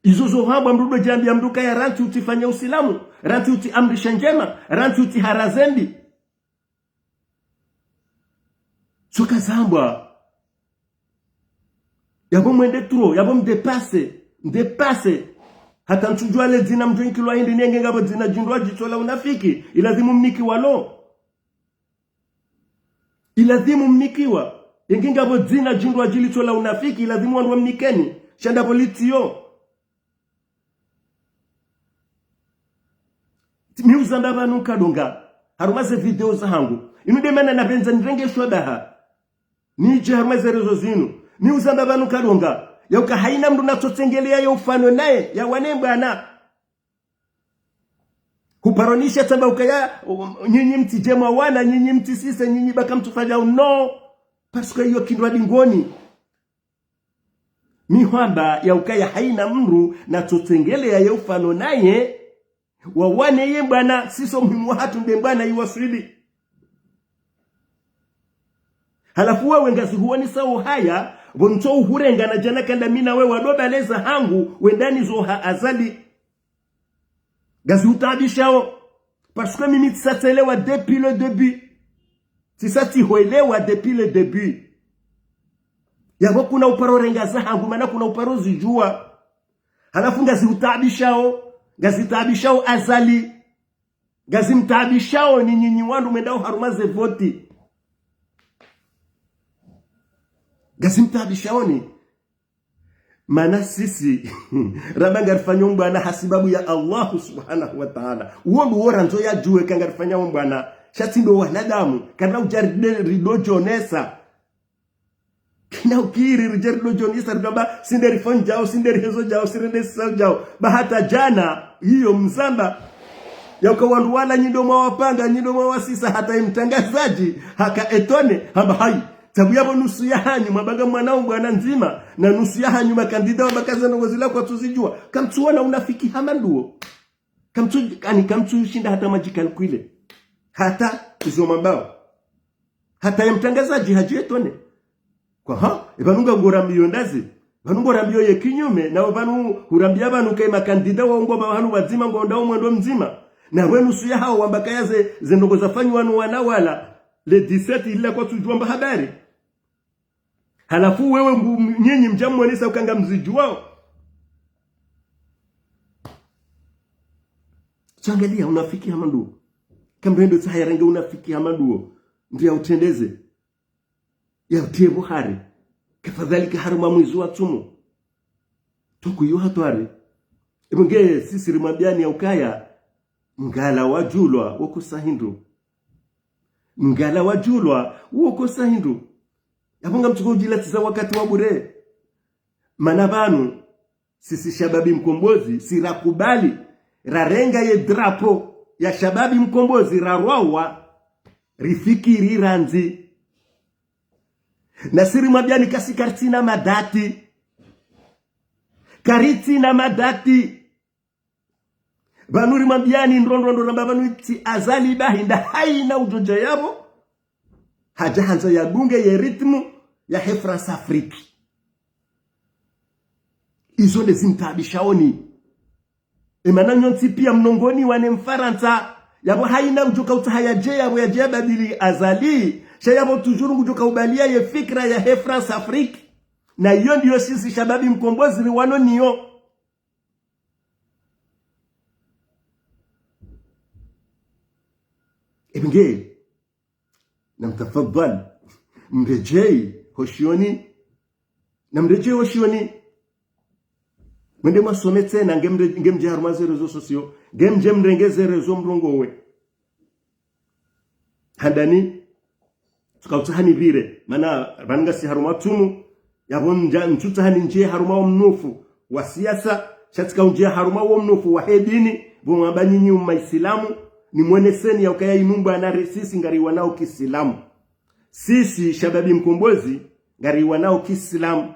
Izo zo hambwa mndru ndo djambiya mndru kaya rantsi utsifanye Usilamu, rantsi utsiamrishe ndjema, rantsi utsiharaze mbi. Zo kazambwa. Yabo mwende trop, yabo mdépassé, mdépassé. Hata ntsudjuwa le dzina mdjo nkilwa hindri ni yenge ngapvo dzina djindru wa djitso la unafiki, ilazimu mnikiwa lo. Ilazimu mnikiwa, yenge ngapvo dzina djindru wa djilitso la unafiki, ilazimu wandru wamnikeni, sha ndapvo litsiyo. Mi uzamba pvanu nkadonga, harumwa ze video zahangu. Inu nde mana napvendza nirenge shwabaha. Nidje harumwa ze réseaux zinu. Mi uzamba pvanu nkadonga, ya uka haina mndru natsotsengeleya ye ufano naye, ya wane mbwana. Huparonisha tsamba ukaya, um, nyinyi mtsidje mwawana, nyinyi mtsisise, nyinyi ba kamtsufanya uno. Parce que iyo kindrwa dingoni. Mi hwamba ya ukaya haina mndru natsotsengeleya ye ufano naye, wawane ye mbwana, sisi o muhimu wahatru nde mbwana iwaswili. Halafu wewe ngazi huonesa uhaya, pvo ntso uhurenga na djana kanda mi na wewe wado baleza hangu, wendani zo ha Azali. Ngazi utaabishao. Parce que mimi tsisa tselewa depuis le début. Tsisa tsihoelewa depuis le début. Yabo kuna uparo renga zahangu, mana kuna uparo zidjuwa. Halafu ngazi utaabishao, ngazi taabishao Azali. Ngazi mtaabishao ni nyinyi wandru mwendao harumwa ze voti. Ngazi mtaabishao ni. Mana sisi, ramba ngarifanyao mbwana hasibabu ya Allahu subhanahu wa ta'ala. Uwo ndo wo randzo yadjuwe ka ngarifanyao mbwana. Sha tsi ndo wanadamu, kana udja ride-, rido djonesa. Kina ukiri ridje rido djonesa, rikamba, si nde rifanyao djao, si nde rihezo djao, si nde risisao djao. Ba hata djana, iyo mzamba. Ya uka wandru wala nyi ndo mwawapanga, nyi ndo mwawasisa hata ye mtrangazadji, haka étonné, hamba hayi. Sabu yapvo nusu yahanyu, mwabanga mwana o mbwana ndzima, na nusu yahanyu makandida wabanga ze ndrongo zila kwatsuzidjuwa. Kamtsuona unafiki hama nduwo. Kamtsu, ani kamtsushinda hata mwadji calculer. Hata izo mwambao. Hata ye mtrangazadji hadji étonné. Kwa ha? Epvanu nga ngorambiyo ndazi. Pvanu ngorambiyo ye kinyume, na pvanu hurambiya pvanu ka ye makandida wa ungoma pvanu pvadzima ngwendao mwendo mdzima. Na we nusu yahawo wamba kaya ze, ze ndrongo zafanywa no wana wala, le dix-sept ila kwatsudjuwa mba habari. Halafu wewe ngu-, nyinyi mdja mwonesa uka ngamzidjuwao. Tsu angaliya unafiki hama nduwo. Kamrendo tsaha yarenge unafiki hama nduwo. Ndiya utrendeze. Ya utie buhari. Kafadhwalika harumwa mwezi wa tsumu. Tuku iyo hatwari. Ipvo nge sisi rimwambiyani ya ukaya, mngala wadjulwa wokosa hindru. Mngala wadjulwa wokosa hindru. Yapvo ngamtsuko udjilatsiza wakati wa bure. Mana pvanu, sisi Shababi Mkombozi, si rakubali, rarenga ye drapeau ya Shababi Mkombozi, rarwawa, rifikiri randzi. Na si rimwambiyani kasi karitsina madati. Karitsina madati. Pvanu rimwambiyani ndro ndro ndro ramba pvanu tsi Azali bahi nda haina udjo dja yapvo. Hadja handza yadunge ye rythme yahe France Afrique. Izo nde zimtaabishaoni. Emana nyontsi piya mnongoni wane Mfarantsa. Yapvo haina udjo ka utsaha yadje yapvo yadje yabadili Azali. Sha yapvo toujours ngudjo ka ubaliya ye fikira yahe France Afrique. Na iyo ndiyo sisi Shababi Mkombozi riwano niyo. Epvo nge, namtafadhwali, mredjeyi ho shioni, namredjeyi ho shioni. Mwende mwasome tsena, ngemre-, ngemdje harumwa ze réseaux sociaux, ngemdje mrenge ze réseaux mrongowe. Handani, tsuka utsaha nipvire, mana pvanu ngasi harumwa tsumu, yapvo ndja, ntsutsaha nindjie harumwa wo mnofu wa siasa, sha tsika undjia harumwa wo mnofu wa he dini, pvo mwamba nyinyi umma Isilamu, nimwoneseni yaukaya inu mbwana re sisi ngariwanao kiislamu. Sisi, Shababi Mkombozi, ngariwanao kiislamu.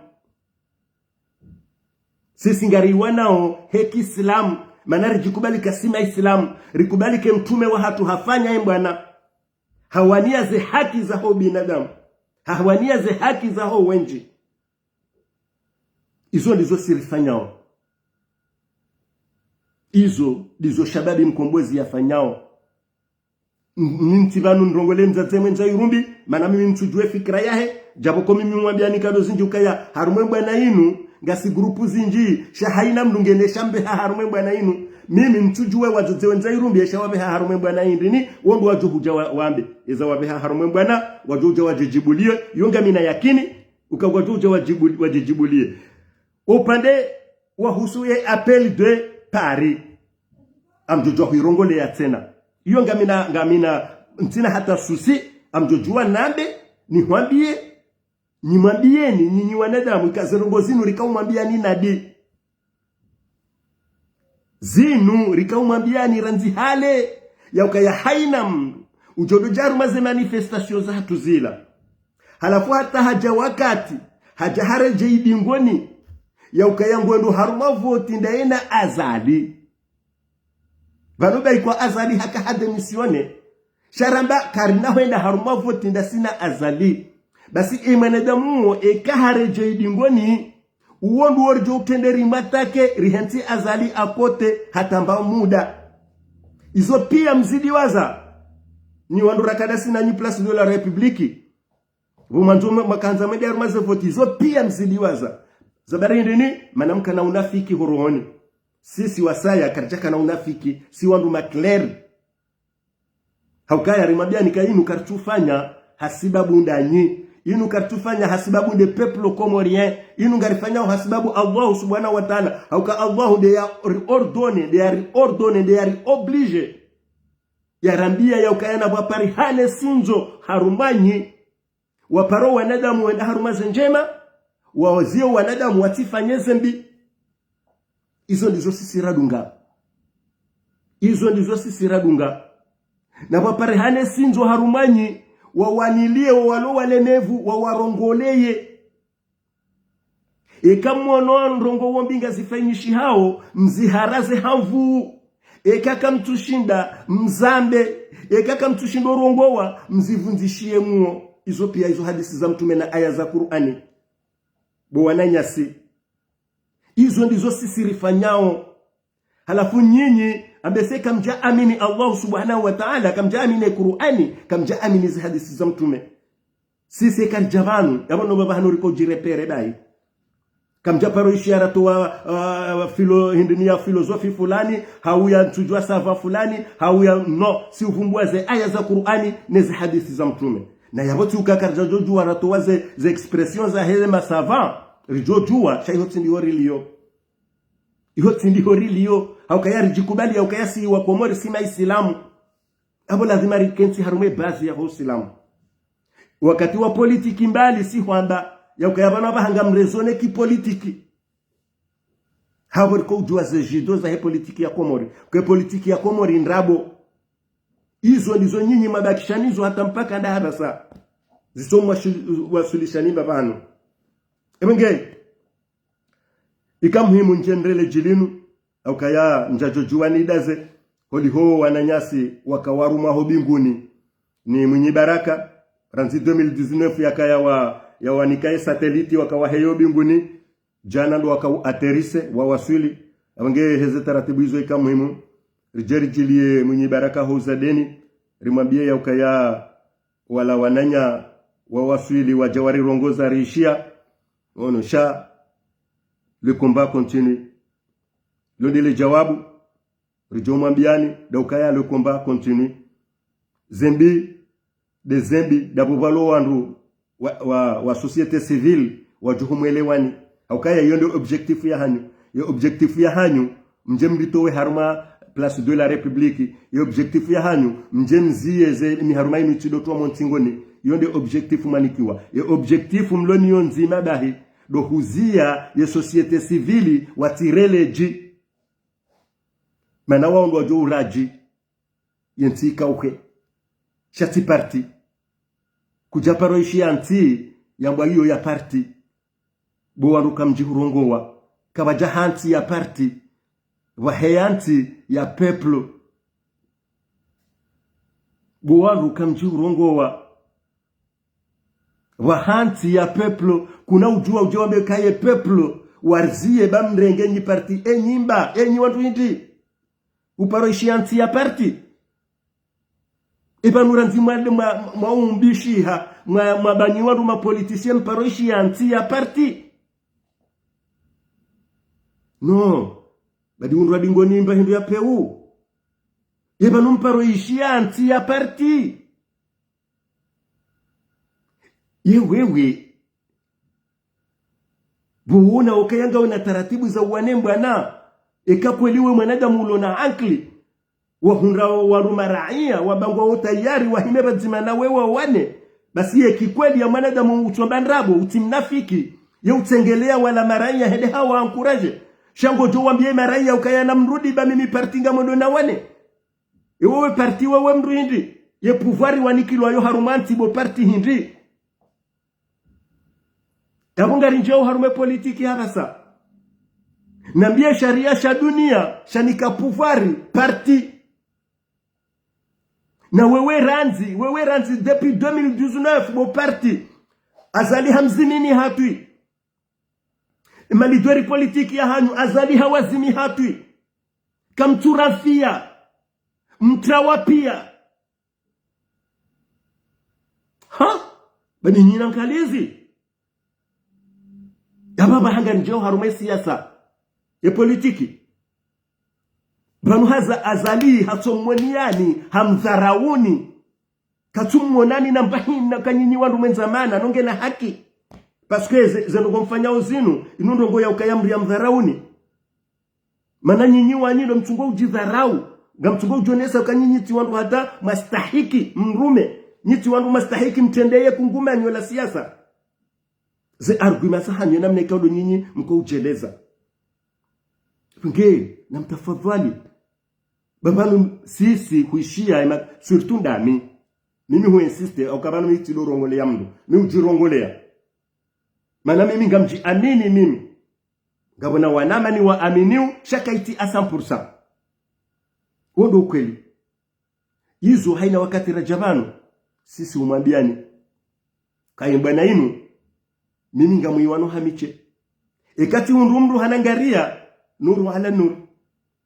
Sisi ngariwanao he kiislamu, mana ridjikubali ka si ma Isilamu, rikubali ke mtrume wahatru hafanya ye mbwana. Hawania ze haki za ho binadamu. Hawania ze haki za ho wendji. Izo ndizo si rifanyao. Izo ndizo Shababi Mkombozi yafanyao. M-, mi ntsi pvanu nrongole mdzadze mwenza irumbi, mana mimi ntsudjuwe fikira yahe, djapvo ko mimi mwambiani kado zindji ukaya harumwa e mbwana inu, ngasi grupu zindji, sha haina mndru ngene sha mbeha harumwa e mbwana inu. Mimi ntsudjuwe wadzadze wenza irumbi, esha wapveha harumwa e mbwana indri ni, wo ndo wadjo hudja wa-, wambe. Eza wapveha harumwa e mbwana, wadjo hudja wadjidjibulie, yo ngamina yakini, uka wadjo hudja wadjibu-, wadjidjibulie. Upande wahusu ye appel de Paris, ngamdjo djuwa huirongoleya tsena. Iyo ngamina, ngamina, ntsina hata souci, ngamdjo djuwa nambe, nihwambie, nimwambieni, nyinyi wanadamu, ika ze ndrongo zinu rika umwambiani nadi. Zinu rika umwambiani randzi hale, yaukaya haina mndru udjo dodja harumwa ze manifestations zahatru zila, halafu hata hadja wakati, hadja haredjei dingoni, yaukaya ngwendo harumwa voti ndaye na Azali. Pvanu baikwa Azali haka hadémissionné, sha ramba karina hwenda harumwa voti ndasi na Azali. Basi e mwanadamu uwo eka haredjei dingoni, uwo ndo ridjo utrende rimwatake, rihentsi Azali à côté, hata mba muda. Izo pia mzidiwaza. Nyi wandru raka ndasi nanyi Place de la République, pvo mwandzo mwa-, mwakandza mwende harumwa ze voti, izo pia mzidiwaza. Za bari ndini, mana mkana unafiki ho rohoni. Sisi wasaya, karidjakana unafiki, si wandru ma clairs. Haukaya rimwambiani ka inu karitsufanya hasibabu ndanyi. Inu karitsufanya hasibabu nde peuple comorien. Inu ngarifanyao hasibabu Allah subhanahu wa ta'ala. Hauka Allah nde ya ri ordonné, nde ya ri ordonné, nde ya ri obligé. Yarambia yaukaya na pvwaparihane sindzo harumwanyi. Waparo wanadamu wenda harumwa ze ndjema, waozie wanadamu watsifanye ze mbi. Izo ndizo sisi radunga. Izo ndizo sisi radunga. Na pvwaparihane sindzo harumwanyi, wawanilie walo walemevu, wawarongoleye. Eka mwono ndrongo wo mbi ngazifanyishihao, mziharaze ha nvuu. Eka kamtsushinda, mzambe. Eka kamtsushinda urongowa, mzivundzishie muo. Izo pia izo hadisi za mtrume na aya za Kur'ani. Bo wananyasi. Izo ndizo sisi rifanyao. Halafu nyinyi, ambese kamdja amini Allah subhanahu wa ta'ala, kamdja amini Kur'ani, kamdja amini ze hadisi za mtrume. Sisi karidja pvanu, yapvo no pvapvahanu riko djirepere dayi. Kamdja paro ishia ratowa, ah, filo-, hindri ni ya philosophie fulani, hau ya ntsudjuwa savant fulani, hau ya, no, si uvumbua ze aya za Kur'ani, ne ze hadisi za mtrume. Na yapvo tsi uka karidja djodjuwa ratowa ze, ze expressions za hele ma savant, ridjodjuwa, sha iho tsi ndiho riliyo. Iho tsi ndiho riliyo, haukaya ridjikubali, haukaya si wa Komori si ma Isilamu. Apvo lazima rikentsi harumwa e base ya ho Usilamu. Wakati wa politiki mbali si hwamba, yaukaya pvanu apvaha ngamraisonné ki politiki. Hapvo riko udjuwa ze judo za he politiki ya Komori. Kwe politiki ya Komori ndrabo. Izo ndizo nyinyi mwabakisha nizo hata mpaka nda hapvasa. Zitso mwashu-, wasulisha nimba pvanu. Ebe nge, ika muhimu ndjendrele djilinu, haukaya ndjadjodjuwa nidaze, holiho wananyasi waka warumwa ho binguni ni Mwinyi Baraka, randzi deux mille dix-neuf yakaya wa, yawanika ye satellite waka waheyo binguni, djana ndo waka u atterrissé, wawaswili, apvo nge heze taratibu izo ika muhimu, ridje ridjiliye Mwinyi Baraka ho uzadeni, rimwambiye yaukaya wala wananya wawaswili wadja warirongoza riishia, ono sha, le combat continue. Lo ndele djawabu, ridjo mwambiani, nda ukaya le combat continue. Ze mbi, nde ze mbi, ndapvo pvalo wandru wa, wa, wa société civile, wadjo humwelewani. Haukaya iyo nde objectif ya hanyu. Ye objectif yahanyu, mdje mritowe harumwa Place de la République. Ye objectif yahanyu, mdje mziye ze miharumwa inu tsi ndo twa montsingoni. Yo nde objectif mwanikiwa. Ye objectif mlo nayo ndzima bahi, ndo huziya ye société civile watsireleji. Mana wao ndo wadjo uradji ye ntsi ikauke. Sha tsi parti. Kudja paro ishiya ntsi yambwa iyo ya parti. Bo wandru kamdji hurongowa. Kapvadja ha ntsi ya parti. Pvaheya ntsi ya peuple. Bo wandru kamdji hurongowa. Pvaha ntsi ya peuple, kuna udjuwa udje wambe ka ye peuple, wariziye ba mrenge nyi parti enyi mba, enyi wandru hindri. Uparo ishiya ntsi ya parti. Eba nurandzi mwa, mwa, mwa umbishiha, mwa, mwa banyi wandru ma politiciens mparo ishiya ntsi ya parti. Non. Badi undru adingoni mba hindru ya peu. Eba numparo ishiya ntsi ya parti. Ye wewe. Bo wona ukaya ngawe na taratibu za uwane mbwana. Eka kweli we mwanadamu ulo na ankili. Wahundra wandru maraiya, wabangwa wo tayari, wahime pvadzima na wewe wawane. Basi ye kikweli ya mwanadamu utsomba ndrabo, utsi mnafiki. Ye utsengeleya wala maraiya hende hawa encourager. Sha ngodjo wambiye maraiya ukaya namrudi ba mimi parti ngamwendo nawane. Ye wewe parti wewe mndru hindri? Ye pouvoir wanikilwa yo harumwa ntsi bo parti hindri? Yapvo ngarindjiyao harumwa ye politiki hapvasa. Nambiye sharia sha dunia shanika pouvoir parti. Na wewe randzi, wewe randzi depuis deux mille dix-neuf bo parti. Azali hamzimini hatwi. Ye ma leader politique yahanyu Azali hawazimi hatwi. Kamtsu rafiya. Mtrawa piya. Ha? Bani nyinyi na nkalizi. Yapvo pvaha ngarindjiyao harumwa ye siyasa. Ye politiki. Pvanu haza Azali hatsomwoniyani, hamdharauni. Katsumwonani na mbahina ka nyinyi wandru mwendza mana, nonge na haki. Parce que ze, ze ndrongo mfanyao zinu, inu ndrongo ya ukaya mri ya mdharauni. Mana nyinyi wanyi ndo mtsungo udjidharau. Ngamtsungo udjonesa uka nyinyi tsi wandru hata mwastahiki mrume. Nyi tsi wandru mwastahiki mtrendeye kungumanyo la siyasa. Ze arguments zahanyu namna ikao ndo nyinyi mko udjeleza. Nge, namtafadhwali. Ba pvanu sisi huishiya, ema, surtout ndami. Mimi hu insister, uka pvanu mi tsi ndo rongoleya mndru. Mi udjirongoleya. Mana mimi ngamdjiamini mimi. Ngapvo na wananya niwaaminiwo, sha kaitsi à cent pour cent. Wo ndo ukweli. Izo haina wakati radja pvanu, sisi umwambiyani. Kayi mbwana inu, mimi ngamwiwano ha miche. Eka tsi undru mndru hanangariya, nuru ala nuru.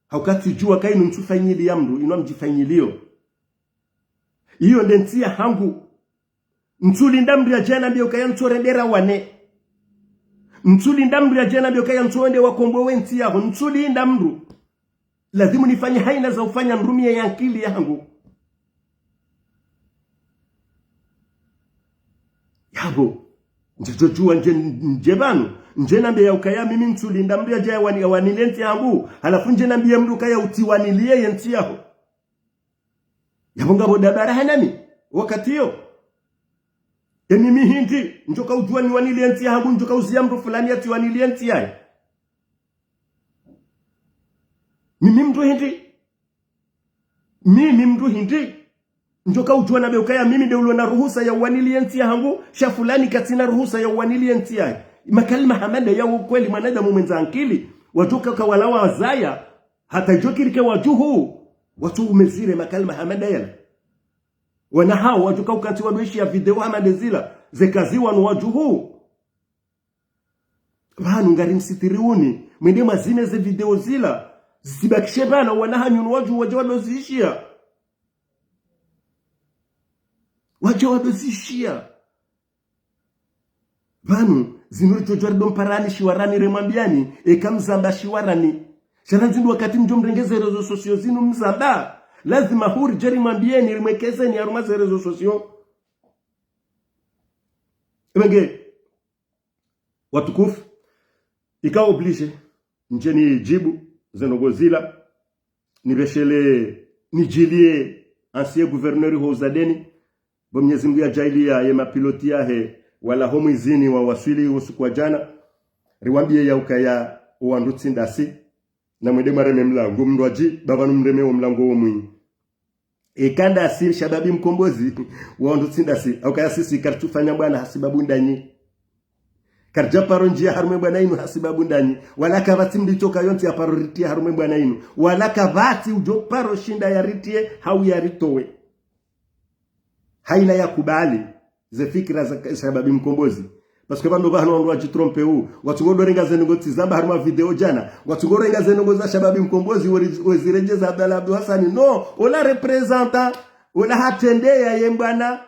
Hauka tsi djuwa ka inu ntsufanyiliya mndru, inu ngamdjifanyiliyo. Iyo nde ntsi yahangu. Ntsulinda mndru yadje yanambiye ukaya ntsorendera wane. Ntsulinda mndru yadje yanambiye ukaya ntsonde wakombowe ntsi yaho. Ntsulinda mndru. Lazimu nifanye haina za ufanya ndrumiye ye ankili yahangu. Yapvo. Ndjadjodjuwa ndje, ndje pvanu. Ndje nambiye ya ukaya mimi ntsulinda mndru yadje yawani, yawaniliye ntsi yahangu. Halafu ndje nambiye mndru ukaya utsiwaniliye ye ntsi yaho. Yapvo ngapvo dabara hanami, wakati yo. Ye mimi hindri, ndjoka udjuwa niwaniliye ntsi yahangu, ndjoka uziya mndru fulani yatsiwaniliye ntsi yahe. Mimi mndru hindri. Mimi mndru hindri. Ndjoka udjuwa nambe ukaya mimi nde ulo na ruhusa ya uwaniliye ntsi yahangu, sha fulani katsina ruhusa ya uwaniliye ntsi yahe. Makalima hama ndayala ya ukweli mwanadamu mwendza ankili, wadjoka kawala wazaya, hata idjo kirike wadjuhu, watsu umezire makalima hama ndayala. Wana hawo wadjuka ukantsi wanu ishiya video hama ndezila, zeka ziwanu wadjuhu. Pvanu ngarimsitiriuni, mwende mwazime ze video zila, zisibakishe pvanu wana hanyu wadjuhu wadje wado zishiya. Wadje wado zishiya. Pvanu, zinu ridjodjuwa rido mparani shiwarani remwambiyani, eka mzamba shiwarani. Sha randzi ndo wakati mdjo mrenge ze réseaux sociaux zinu mzamba. Lazima huri dje rimwambiyeni, rimwekezeni harumwa ze réseaux sociaux. Ebe nge, watukufu, ika obligé. ndje nidjibu ze ndrongoo zila, nipveshele, nidjiliye ancien gouverneur ho Ouzadeni, bo Mnyezi Mngu yadjaaliya ye mapiloti yahe wala ho mwizini wawaswili wo usiku wa djana, riwambiye ya ukaya owandru tsi ndasi, na mwende mwareme mlango, mndru adji, ba pvanu mreme wo mlango wo mwi. Eka ndasi Shababi Mkombozi, wandru tsi ndasi, ha ukaya sisi karitsufanya bwana hasibabu ndanyi. Karidja paro ndjiya harumwa ye bwana inu hasibabu ndanyi. Wala kapvatsi mndru itsokaya yontsi ya paro ritiye harumwa ye bwana inu. Wala kapvatsi udjo paro shinda yaritiye, hau yaritowe. Hayina ya kubali ze fikira za Shababi Mkombozi. Parce que pvanu pvahanu wandru wadjitrompe wu. Watsungo dorenga ze ndrongoo tsi zamba harumwa video djana. Watsungo renga ze ndrongoo za Shababi Mkombozi, wori-, weziredjeza Abdallah Abdou Hassane. Non, ola représentant, ola hatrendeya ye mbwana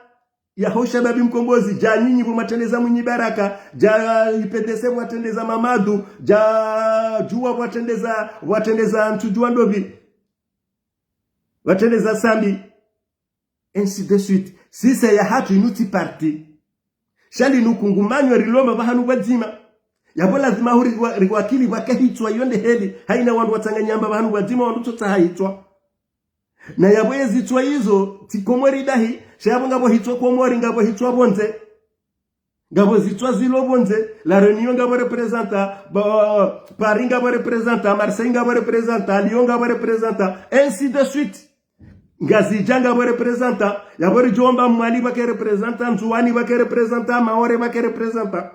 yaho Shababi Mkombozi, dja nyinyi pvo mwatrendeza Mwinyi Baraka, dja I P D C pvo watrendeza Mamadou, dja djuwa pvo watrendeza, pvo watrendeza ntsudjuwa ndopvi, watrendeza Sambi, ainsi de suite. Sisi ya hatru inu tsi parti. Sha linu kungumanyo rilomba pvahanu pvwadzima. Yapvo lazima huri wa-, riwakili pvwaka hitswa iyo nde heli. Hayina wandru watsanganya mba pvahanu pvwadzima wandru tsotsaha hitswa. Na yapvo ye zitswa izo, tsi Komori dahi, sha yapvo ngapvo hitswa Komori, ngapvo hitswa pvondze. Ngapvo zitswa zilo pvondze, La Réunion ngapvo représentant, ba-, Paris ngapvo représentant, Marseille ngapvo représentant, Lyon ngapvo représentant, ainsi de suite. Ngazidja ngapvo représentant, yapvo ridjomba Mwali pvwake représentant, Ndzuwani pvwake représentant, Maore pvwake représentant.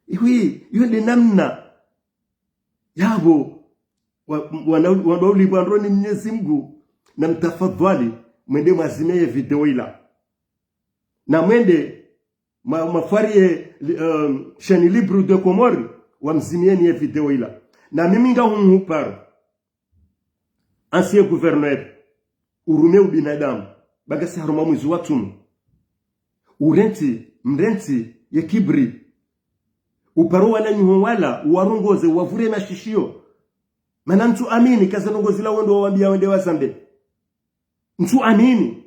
Iwi, iyo nde namna. Yapvo, wa-, wana-, wandru waulipvwa ndro ni Mnyezi Mngu, na mtafadhwali, mwende mwazime ye video ila. Na mwende, ma-, mafwari ye, li-, um, chaîne libre de Comores, wamzimiyeni ye video ila. Na mimi ngahumhuparo. Ancien gouverneur, urume ubinadamu, ba ngasi harumwa mwezi wa tsumu. Urentsi, mrentsi, ye kibri. Uparo wananyaho wala, uwarongoze, uwavure mashishiyo. Mana ntsu amini, ka ze ndrongoo zila wendo wawambiya wende wazambe. Ntsu amini.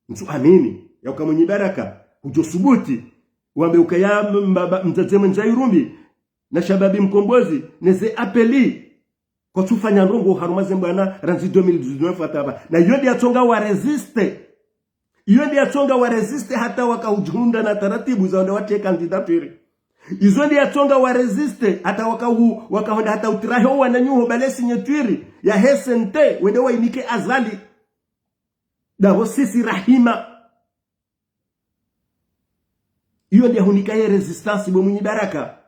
Ntsu amini ya uka Mwinyi Baraka, udjo subuti, wambe ukaya m-, mbaba, mdzadze mwendza irumbi, na Shababi Mkombozi, neze apeli. Kwatsufanya ndrongoo harumwa ze mbwana randzi deux mille dix-neuf hata pva. Na iyo nde yatsonga wa résister. Iyo nde yatsonga wa résister hata waka udjihundra na taratibu za wende watriye candidature. Izo nde yatsonga wa résister hata waka u-, waka honda hata utrahe wananyaho bale signature ya he C N T, wende wainike Azali. Ndapvo sisi rahima. Iyo nde yahunika ye résistance bo Mwinyi Baraka.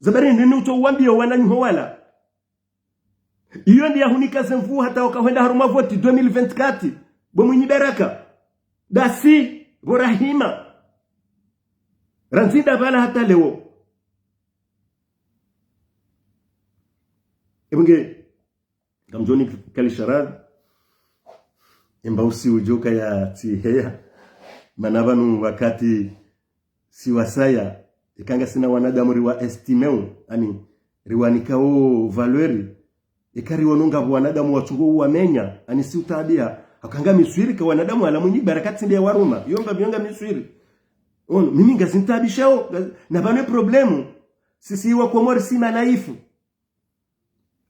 Zabari nini utso wambiya wananyaho wala. Iyo nde yahunika ze nvu hata waka hwenda harumwa voti deux mille vingt-quatre. Bo Mwinyi Baraka. Ndasi, bo rahima. Randzi ndapvala hata leo. Ebunge, ngamdjo nikalisha radhi, emba usi udjoka ya tsiheya. Mana pvanu wakati si wasaya, ika ngasina wanadamu riwa estimeo, ani riwanikao valeur, ika riwono ngapvo wanadamu watsungo uwamenya, ani si utabiha, ha uka ngami swiri ka wanadamu wala Mwinyi Baraka tsi nde yawaruma, iyo mba iyo ngami swiri. Ono, mimi ngazintabishao, nga-, na pvanu problemu, sisi wa Komori si manaifu.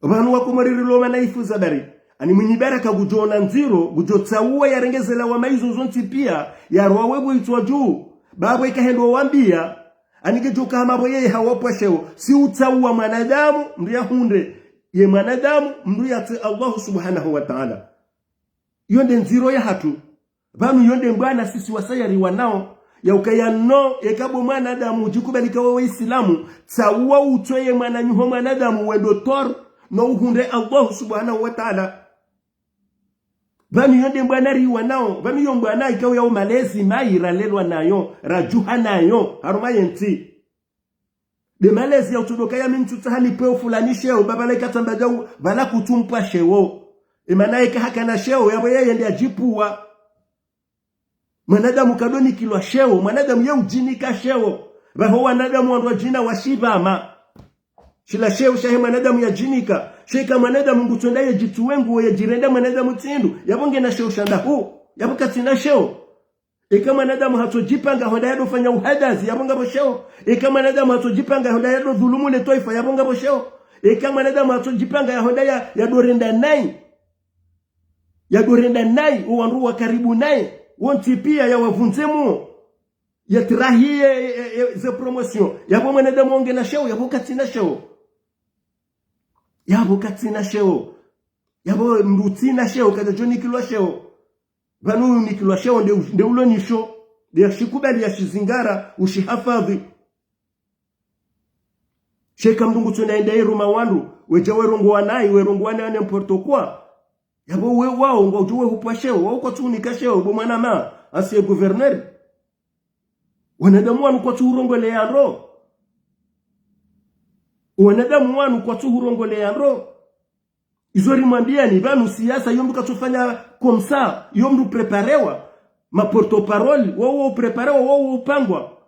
Pvanu wa Komori rilo manaifu zabari. Ani Mwinyi Baraka ngudjoona ndziro, ngudjotsauwa yarenge ze lawama izo zontsi piya, yarwawe pvo itswa dju. Ba pvo ika hendo wambiya, ani ngedjoka hama pvo yeye hawapva sheo. Si utsauwa mwanadamu, mndru yahundre. Ye mwanadamu, mndru yatsi Allah subhanahu wa ta'ala. Iyo nde ndziro yahatru. Pvanu iyo nde mbwana sisi wasaya riwanao, ya ukaya no, eka bo mwanadamu udjikubali ka wewe Isilamu, tsauwa utswe ye mwananyaho mwanadamu wendo tor, no uhundre Allah subhanahu wa ta'ala. Pvanu iyo nde mbwana riwanao, pvanu iyo mbwana ikao yao malezi mayi ralelwa nayo, radjuha nayo, harumwa ye ntsi. Nde malezi ya utsodoka ya mi ntsutsaha nipvwe fulani sheo, ba pvala ika tsamba djau, pvala kutsumpva sheo. Emana eka hakana sheo, yapvo yeye nde yadjipvuwa. Mwanadamu kadonikilwa sheo, mwanadamu ye udjinika sheo. Pvaho wanadamu wandru wadjina washipvama. Shila sheo shahe mwanadamu yadjinika. Sha ika mwanadamu ngutsonda yedjitsuwe nguo yedjirenda mwanadamu tsi ndru, yapvo ngena sheo sha ndahu, yapvo katsina sheo. Eka mwanadamu hatsodjipanga honda yadofanya uhadazi, yapvo ngapvo sheo. Eka mwanadamu hatsodjipanga honda yadodhulumu le twaifa, yapvo ngapvo sheo. Eka mwanadamu atsodjipanga yahenda ya, yadorenda nayi. Yadorenda nayi, owandru wa karibu naye. Wontsi piya yawavundze mo. Yatrahiye, e, e, e, ze promotion. Yapvo mwanadamu ngena sheo, yapvo katsina sheo. Yapvo katsina sheo. Yapvo mndru tsina sheo, kadjadjonikilwa sheo. Pvanu unikilwa sheo nde, nde ulo nisho. Nde yashikubali yashizingara, ushihafadhwi. Sha eka mndru ngutsona yende iruma wandru, wedja werongowa nayi, werongowa nayi n'importe quoi. Yapvo we wao, ngwadjo wehupva sheo, wao kwatsuhunika sheo, bo mwanama, ancien gouverneur. Wanadamu wanu kwatsuhurongoleya ndro. Wanadamu wanu kwatsuhurongoleya ndro. Izo rimwambiyani pvanu siasa, yo mndru katsufanya comme ça, yo mndru préparewa, ma porte-parole, wao wao préparewa, wao wao upangwa.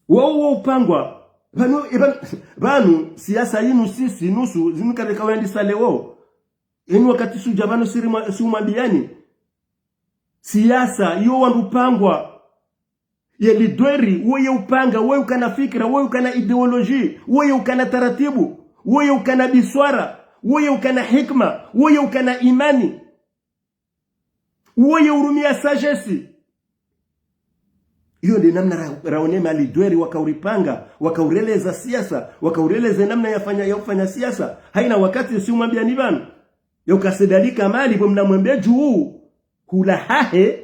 Wao wao upangwa. Pvanu, e pvanu, pvanu, siasa yinu sisi, nusu, zinu kareka wendisa leo. Eni wakati sudja pvanu siri mwa-, siumwambiyani. Siasa, yo wandru pangwa. Ye lidweri, woye upanga, woye ukana fikira, woye ukana idéologie, woye ukana taratibu, woye ukana biswara, woye ukana hikma, woye ukana imani, woye urumia sagesse. Iyo nde namna ra-, raone malidweri wakauripanga, wakaureleza siasa, wakaureleza namna yafanya, yaufanya siasa. Haina wakati siumwambiyani pvanu. Yauka Said Ali Kamali, pvo mnamwambe dju, hula hahe,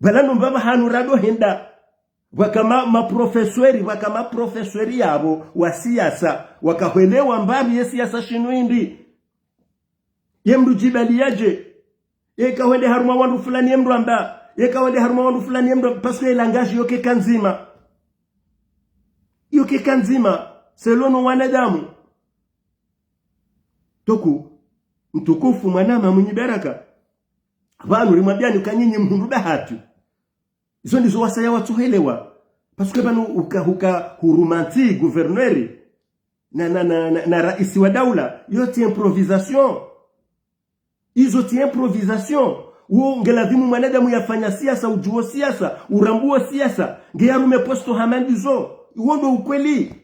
pvala ndo mbapvi hanu radohenda. Pvwaka ma, maprofesori, pvwaka maprofesori yapvo wa siasa, wakahwelewa mbapvi ye siasa shinu hindri. Ye mndru djibali yadje. Yeka hwende harumwa wandru fulani ye mndru amba. Yeka hwende harumwa wandru fulani ye mndru amba. Parce que ye langage yo keka ndzima. Yo keka ndzima. Selon no wanadamu. Donc, mtukufu mwanama mwinyi baraka. Pvanu rimwambiyani uka nyinyi mhundru bahati. Izo ndizo wasaya watsuhelewa. Parce que pvanu uka, uka huruma ntsi, gouverneur, na, na, na, na, na raisi wa daula, yo tsi improvisation. Izo tsi improvisation. Wo ngeladhimu mwanadamu yafanya siasa, udjuwo siasa, urambuwo siasa, nge yarume posto hama ndizo. Iwo ndo ukweli.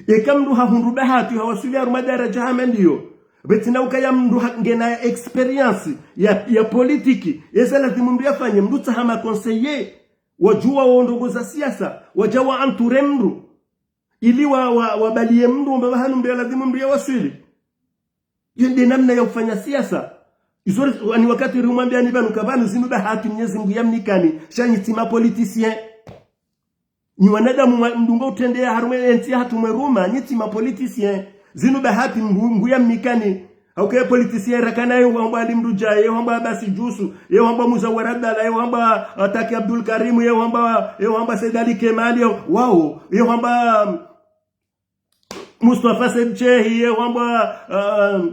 Eka mndru hahundru bahati hawaswili harumwa daraja hama ndiyo, pvatsina ukaya mndru ha-, ngena expérience ya, ya politiki, yesa lazimu mndru yafanye, mndru tsaha ma conseiller, wadjuwa wo ndrongoo za siasa, wadja wa entoure mndru, ili wa, wa, wabaliye mndru, mbapvi hanu mndru ya lazimu mndru yawaswili. Iyo nde namna ya ufanya siasa. Izo ri-, wani wakati rimwambiyani pvanu ka pvanu zinu bahati Mnyezi Mngu yamnikani, sha nyi tsi ma politicien. Nyi wanadamu mwa-, mndru ngo utrendeya harumwa entsi yahatru mweruma, nyi tsi ma politicien. Zinu bahati Mngu, Mngu yamnikani. Hauka ye politicien rakana ye hwambwa Ali Mndru Djae, ye hwambwa Abasi Djusu, ye hwambwa Muzawar Abdallah, ye hwambwa Ataki Abdul Karim, ye hwambwa, ye hwambwa Said Ali Kemal, ye wao, ye hwambwa, um, Mustafa Said Chehi, ye hwambwa, uh,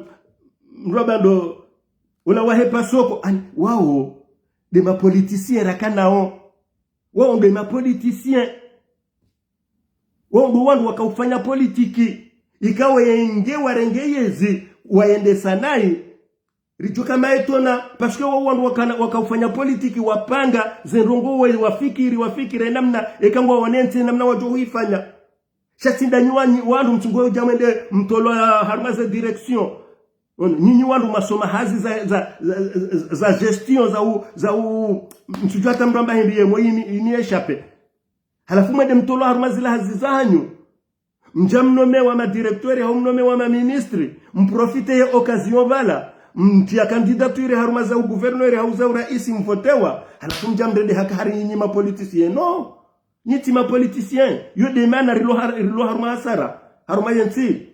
mndru amba ndo, ula wahe Pasoko, ani, wao, nde ma politicien rakanao. Wao nde ma politicien. Wao ndo wandru wakaufanya politiki. Ikao yenge warenge yezi, wayendesa nayi, ridjo kama etona, parce que wao wandru wakana, wakaufanya politiki, wapanga ze ndrongoo, wafikiri, wafikiri namna, eka ngwaone ntsi namna wadjo huifanya. Sha tsi nda nyi wanyi, wandru mtsungo udja mwende mtolwa harumwa ze direction. Ono, nyinyi wandru mwasoma hazi za, za, za, za, za gestion, za u, za u, mtsudjuwa hata mndru amba hindri yemwe ini, ini échappé. Halafu mwende mtolwa harumwa zila hazi zahanyu. Mdja mnomewa ma directeur, hau mnomewa ma ministre, mprofite ye occasion pvala, mtriya candidature harumwa za u gouverneur, hau za u raisi mvotewa, halafu mdja mrende haka hari nyinyi ma politicien. Non, nyi tsi ma politicien, yo nde mana rilo har-, rilo harumwa hasara, harumwa yentsi.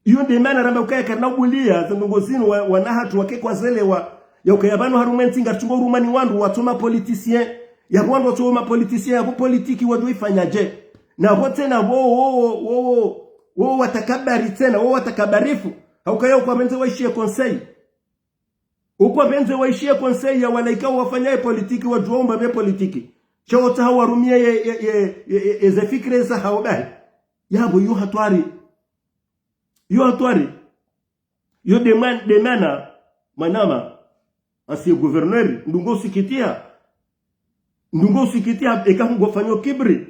Iyo nde mana ramba ukaya karina ubuliya, ze ndrongoo zinu wa, wana hatru wake kwazelewa. Ya ukaya pvanu harumwa entsi ngaritsongo urumwa ni wandru watso ma politicien. Ya wandru watso ma politicien, yapvo politiki wadjo ifanyadje? Na pvo tsena wo, wo, wo watakabari tsena, wo watakabarifu. Haukaya ukwapvendze waishiye conseil. Ukwapvendze waishiye conseil ya walaika wafanya ye politiki, wadjuwa umba be politiki. Sha wotsaha warumiye ye, ye, ye, ye, ye, ye ze fikira za hawo bahi. Yapvo iyo hatwari. Iyo hatwari. Iyo nde man-, nde mana, mwanama, ancien gouverneur, ndungo usikitiha. Ndungo usikitiha, eka hungo fanyo kibri.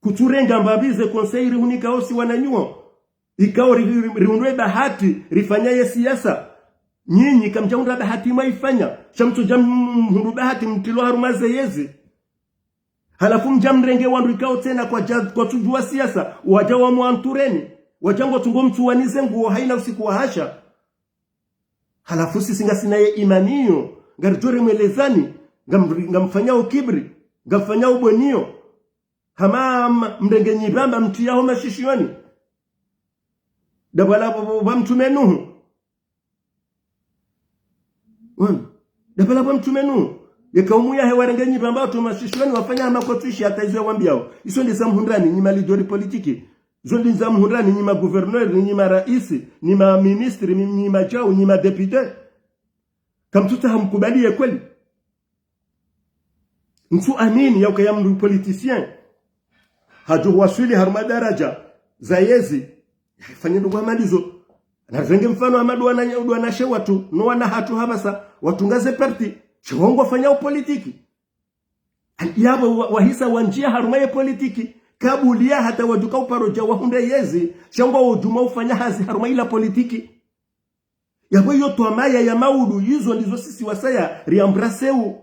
Kutsurenga mbapvi ze conseil rihunika osi wananyuo. Ikao ri-, ri-, rihundre bahati, rifanya ye siasa. Nyinyi kamdjahundra bahati mwaifanya. Sha mtsudja m-, mhundru bahati mtrilwa harumwa ze yezi. Halafu mdja mrenge wandru ikao tsena kwadja, kwatsudjuwa siasa, wadja wamwantureni. Wadja ngotsungo mtsuwanize nguo haina usiku wa hasha. Halafu sisi ngasina ye imani iyo, ngaridjo remwelezani, ngam-, ngamfanyao kibri, ngamfanyao boniyo. Hama m-, mrenge nyipvamba mtriyaho mashishiyoni. Ndapvala pvo, pvo, pva mtrume Nuhu. Wana. Ndapvala pva mtrume Nuhu. Ye kaumu yahe warenge nyipvamba watru mashishiyoni wafanya hama kwatsuishi hata izo yawambiao. Izo ndiza mhundrani nyi ma leader politiki. Izo ndiza mhundrani nyi ma gouverneur, nyi ma raisi, nyi ma ministre, nyi, nyi madjau, nyi ma député. Kamtsutsaha mkubali ye kweli. Mtsu amini yaukaya mndru politicien hadjo waswili harumwa daraja za yezi, yafanye ndrongoo hama ndizo. Narenge mfano hama ndo wana, ndo wanashe watru, no wana hatru hapvasa, watru ngaze parti, shihongo fanyao politiki. Yapvo wa-, wahisa wandjia harumwa ye politiki, kabuliya hata wadjuka uparo dja wahundre yezi, sha ngwao djuma ufanya hazi harumwa ila politiki. Yapvo iyo twamaya ya maudu, izo ndizo sisi wasaya ri embrasser u.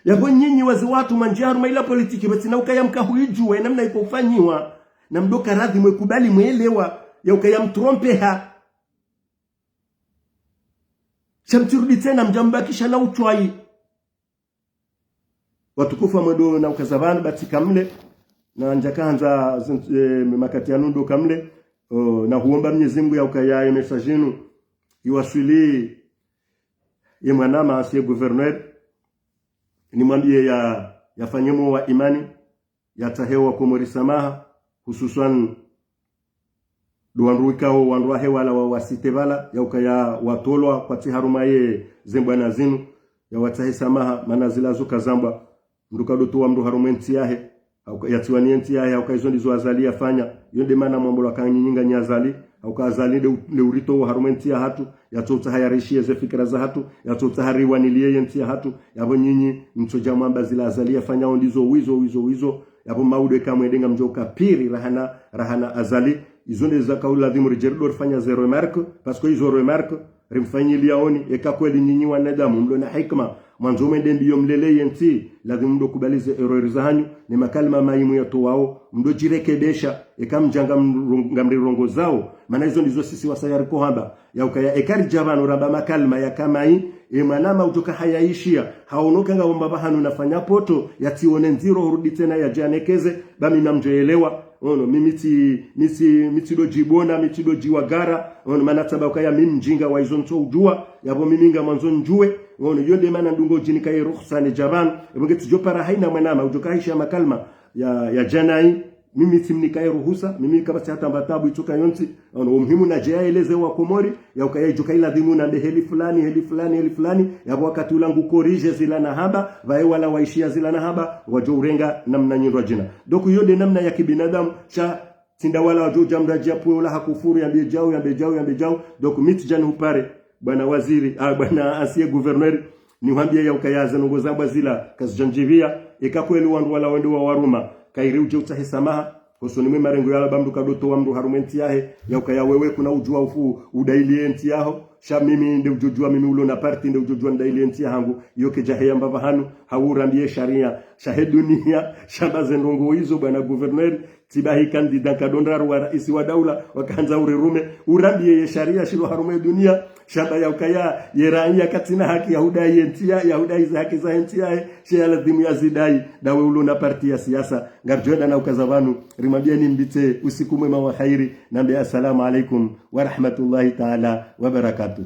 Yapvo nyinyi wazee watru mwandjia harumwa ila politiki, pvatsina ukaya mkahuidjuwa ye namna iko ufanyiwa, na mdoka radhi mwekubali mwelewa, yaukaya mtrompeha. Sha mtsirudi tsena mdja mbakisha na utswayi. Watukufu wa mwendo na ukaza pvanu, ba tsi kamwe, na ndjaka handza zin-, eh, makati yanu ndo kamwe, o, na huomba Mnyezi Mungu yaukaya ye message inu iwaswili ye mwanama ancien gouverneur, nimwambiye ya, yafanye mo wa imani, yatsahe wa Komori samaha, hususwan ndo wandru ikao wandru wahe wala wa, wa cité pvala, yaukaya watolwa kwatsi harumwa ye ze mbwana zinu, yawatsahe samaha, mana zila zo kazambwa, mndru kadotowa mndru harumwa ye ntsi yahe, hauka, yatsiwani ye ntsi yahe, hauka izo ndizo Azali yafanya, iyo nde mana mwambo lwa kanyi nyinga nyi Azali, hauka Azali nde u-, nde uritowa harumwa ye ntsi yahatru, yatsotsaha yarishiye ze fikira zahatru, yatsotsaha riwaniliye ye ntsi yahatru, yapvo nyinyi, mtsodja mwamba zila Azali yafanyao ndizo wizo, wizo, wizo, yapvo maudu eka mwende ngamdjo uka pire rahana, rahana Azali. Izo nde zaka uladhimu ridje rido rifanya ze remarque, parce que izo remarque, rimfanyiliyaoni, eka kweli nyinyi wanadamu, mlo na hikma, mwandzo mwende mbiyo mlele ye ntsi, ladhimu mdo kubali ze erreur zahanyu, ne makalima mayi muyatowao, mdo djirekebesha, eka mdja ngamru-, ngamrirongozao, mana izo ndizo sisi wasaya riko hamba, yaukaya eka ridja pvanu ramba makalima ya kamayi, e mwanama udjoka hayaishiya, haono ka ngapvo mbapvi hanu nafanya poto, yatsione ndziro hurudi tsena yadje yanekeze, ba mi namdjo elewa, ono, mi mitsi, mitsi, mitsi do djibona, mitsi do djiwagara, ono, mana tsamba ukaya mi mdjinga wa izo ntso udjuwa, yapvo mimi ngamwandzo ndjuwe, ono, iyo nde mana ndungo djinikaye ruhusa nidje pvanu, yapvo ngetsidjo para haina mwanama udjoka haishiya makalima ya, ya djanayi, mimi tsimnikaye ruhusa, mimi kapvatsi hata mba tabu itsoka yontsi, ono, o muhimu nadje yaeleze wa Komori, yaukaya idjoka iladhimu nambe heli fulani, heli fulani, heli fulani, yapvo wakati ula ngu corrige zila nahamba, pvaye wala waishiya zila nahamba, ngwadjo urenga namna nyindru djina. Donc, iyo nde namna ya kibinadamu, sha tsi nda wala wadjo udja mndru adje apvuwe ula hakufuru, yambe djau, yambe djau, yambe djau. Donc, mi tsidja nihupare, bwana waziri, ah, bwana ancien gouverneur, nihwambiye yaukaya ze ndrongoo zambwa zila, kazidja ndjipviya, eka kweli wandru wala wende wawaruma, kayiri udje utsahe samaha, hosoni mwe marengo yala ba mndru kadotowa mndru harumwa ye ntsi yahe, yaukaya wewe kuna udjuwa ufu, udailiye ntsi yaho, sha mimi nde udjodjuwa mimi ulo na parti nde udjodjuwa nidailiye ntsi yahangu, iyo kedja heya mbapvi hanu, hau urambiye sharia, shahe duniya, shamba ze ndrongoo izo bwana gouverneur, tsi bahi candidat nkado ndraru wa raisi wa daula, waka handza urirume, urambiye ye sharia shilo harumwa ye duniya, shamba yaukaya, ye raiya katsina haki ya hudai ye ntsi ya, ya hudai ze haki zahe ntsi yahe, she yaladhimu yazidai, ndawe ulo na parti ya siasa. Ngaridjo enda na ukaza pvanu, rimwambiye ni mbitse usiku mwema wa khairi, nambe assalamu alaikum wa rahmatullahi taala wa barakatuh.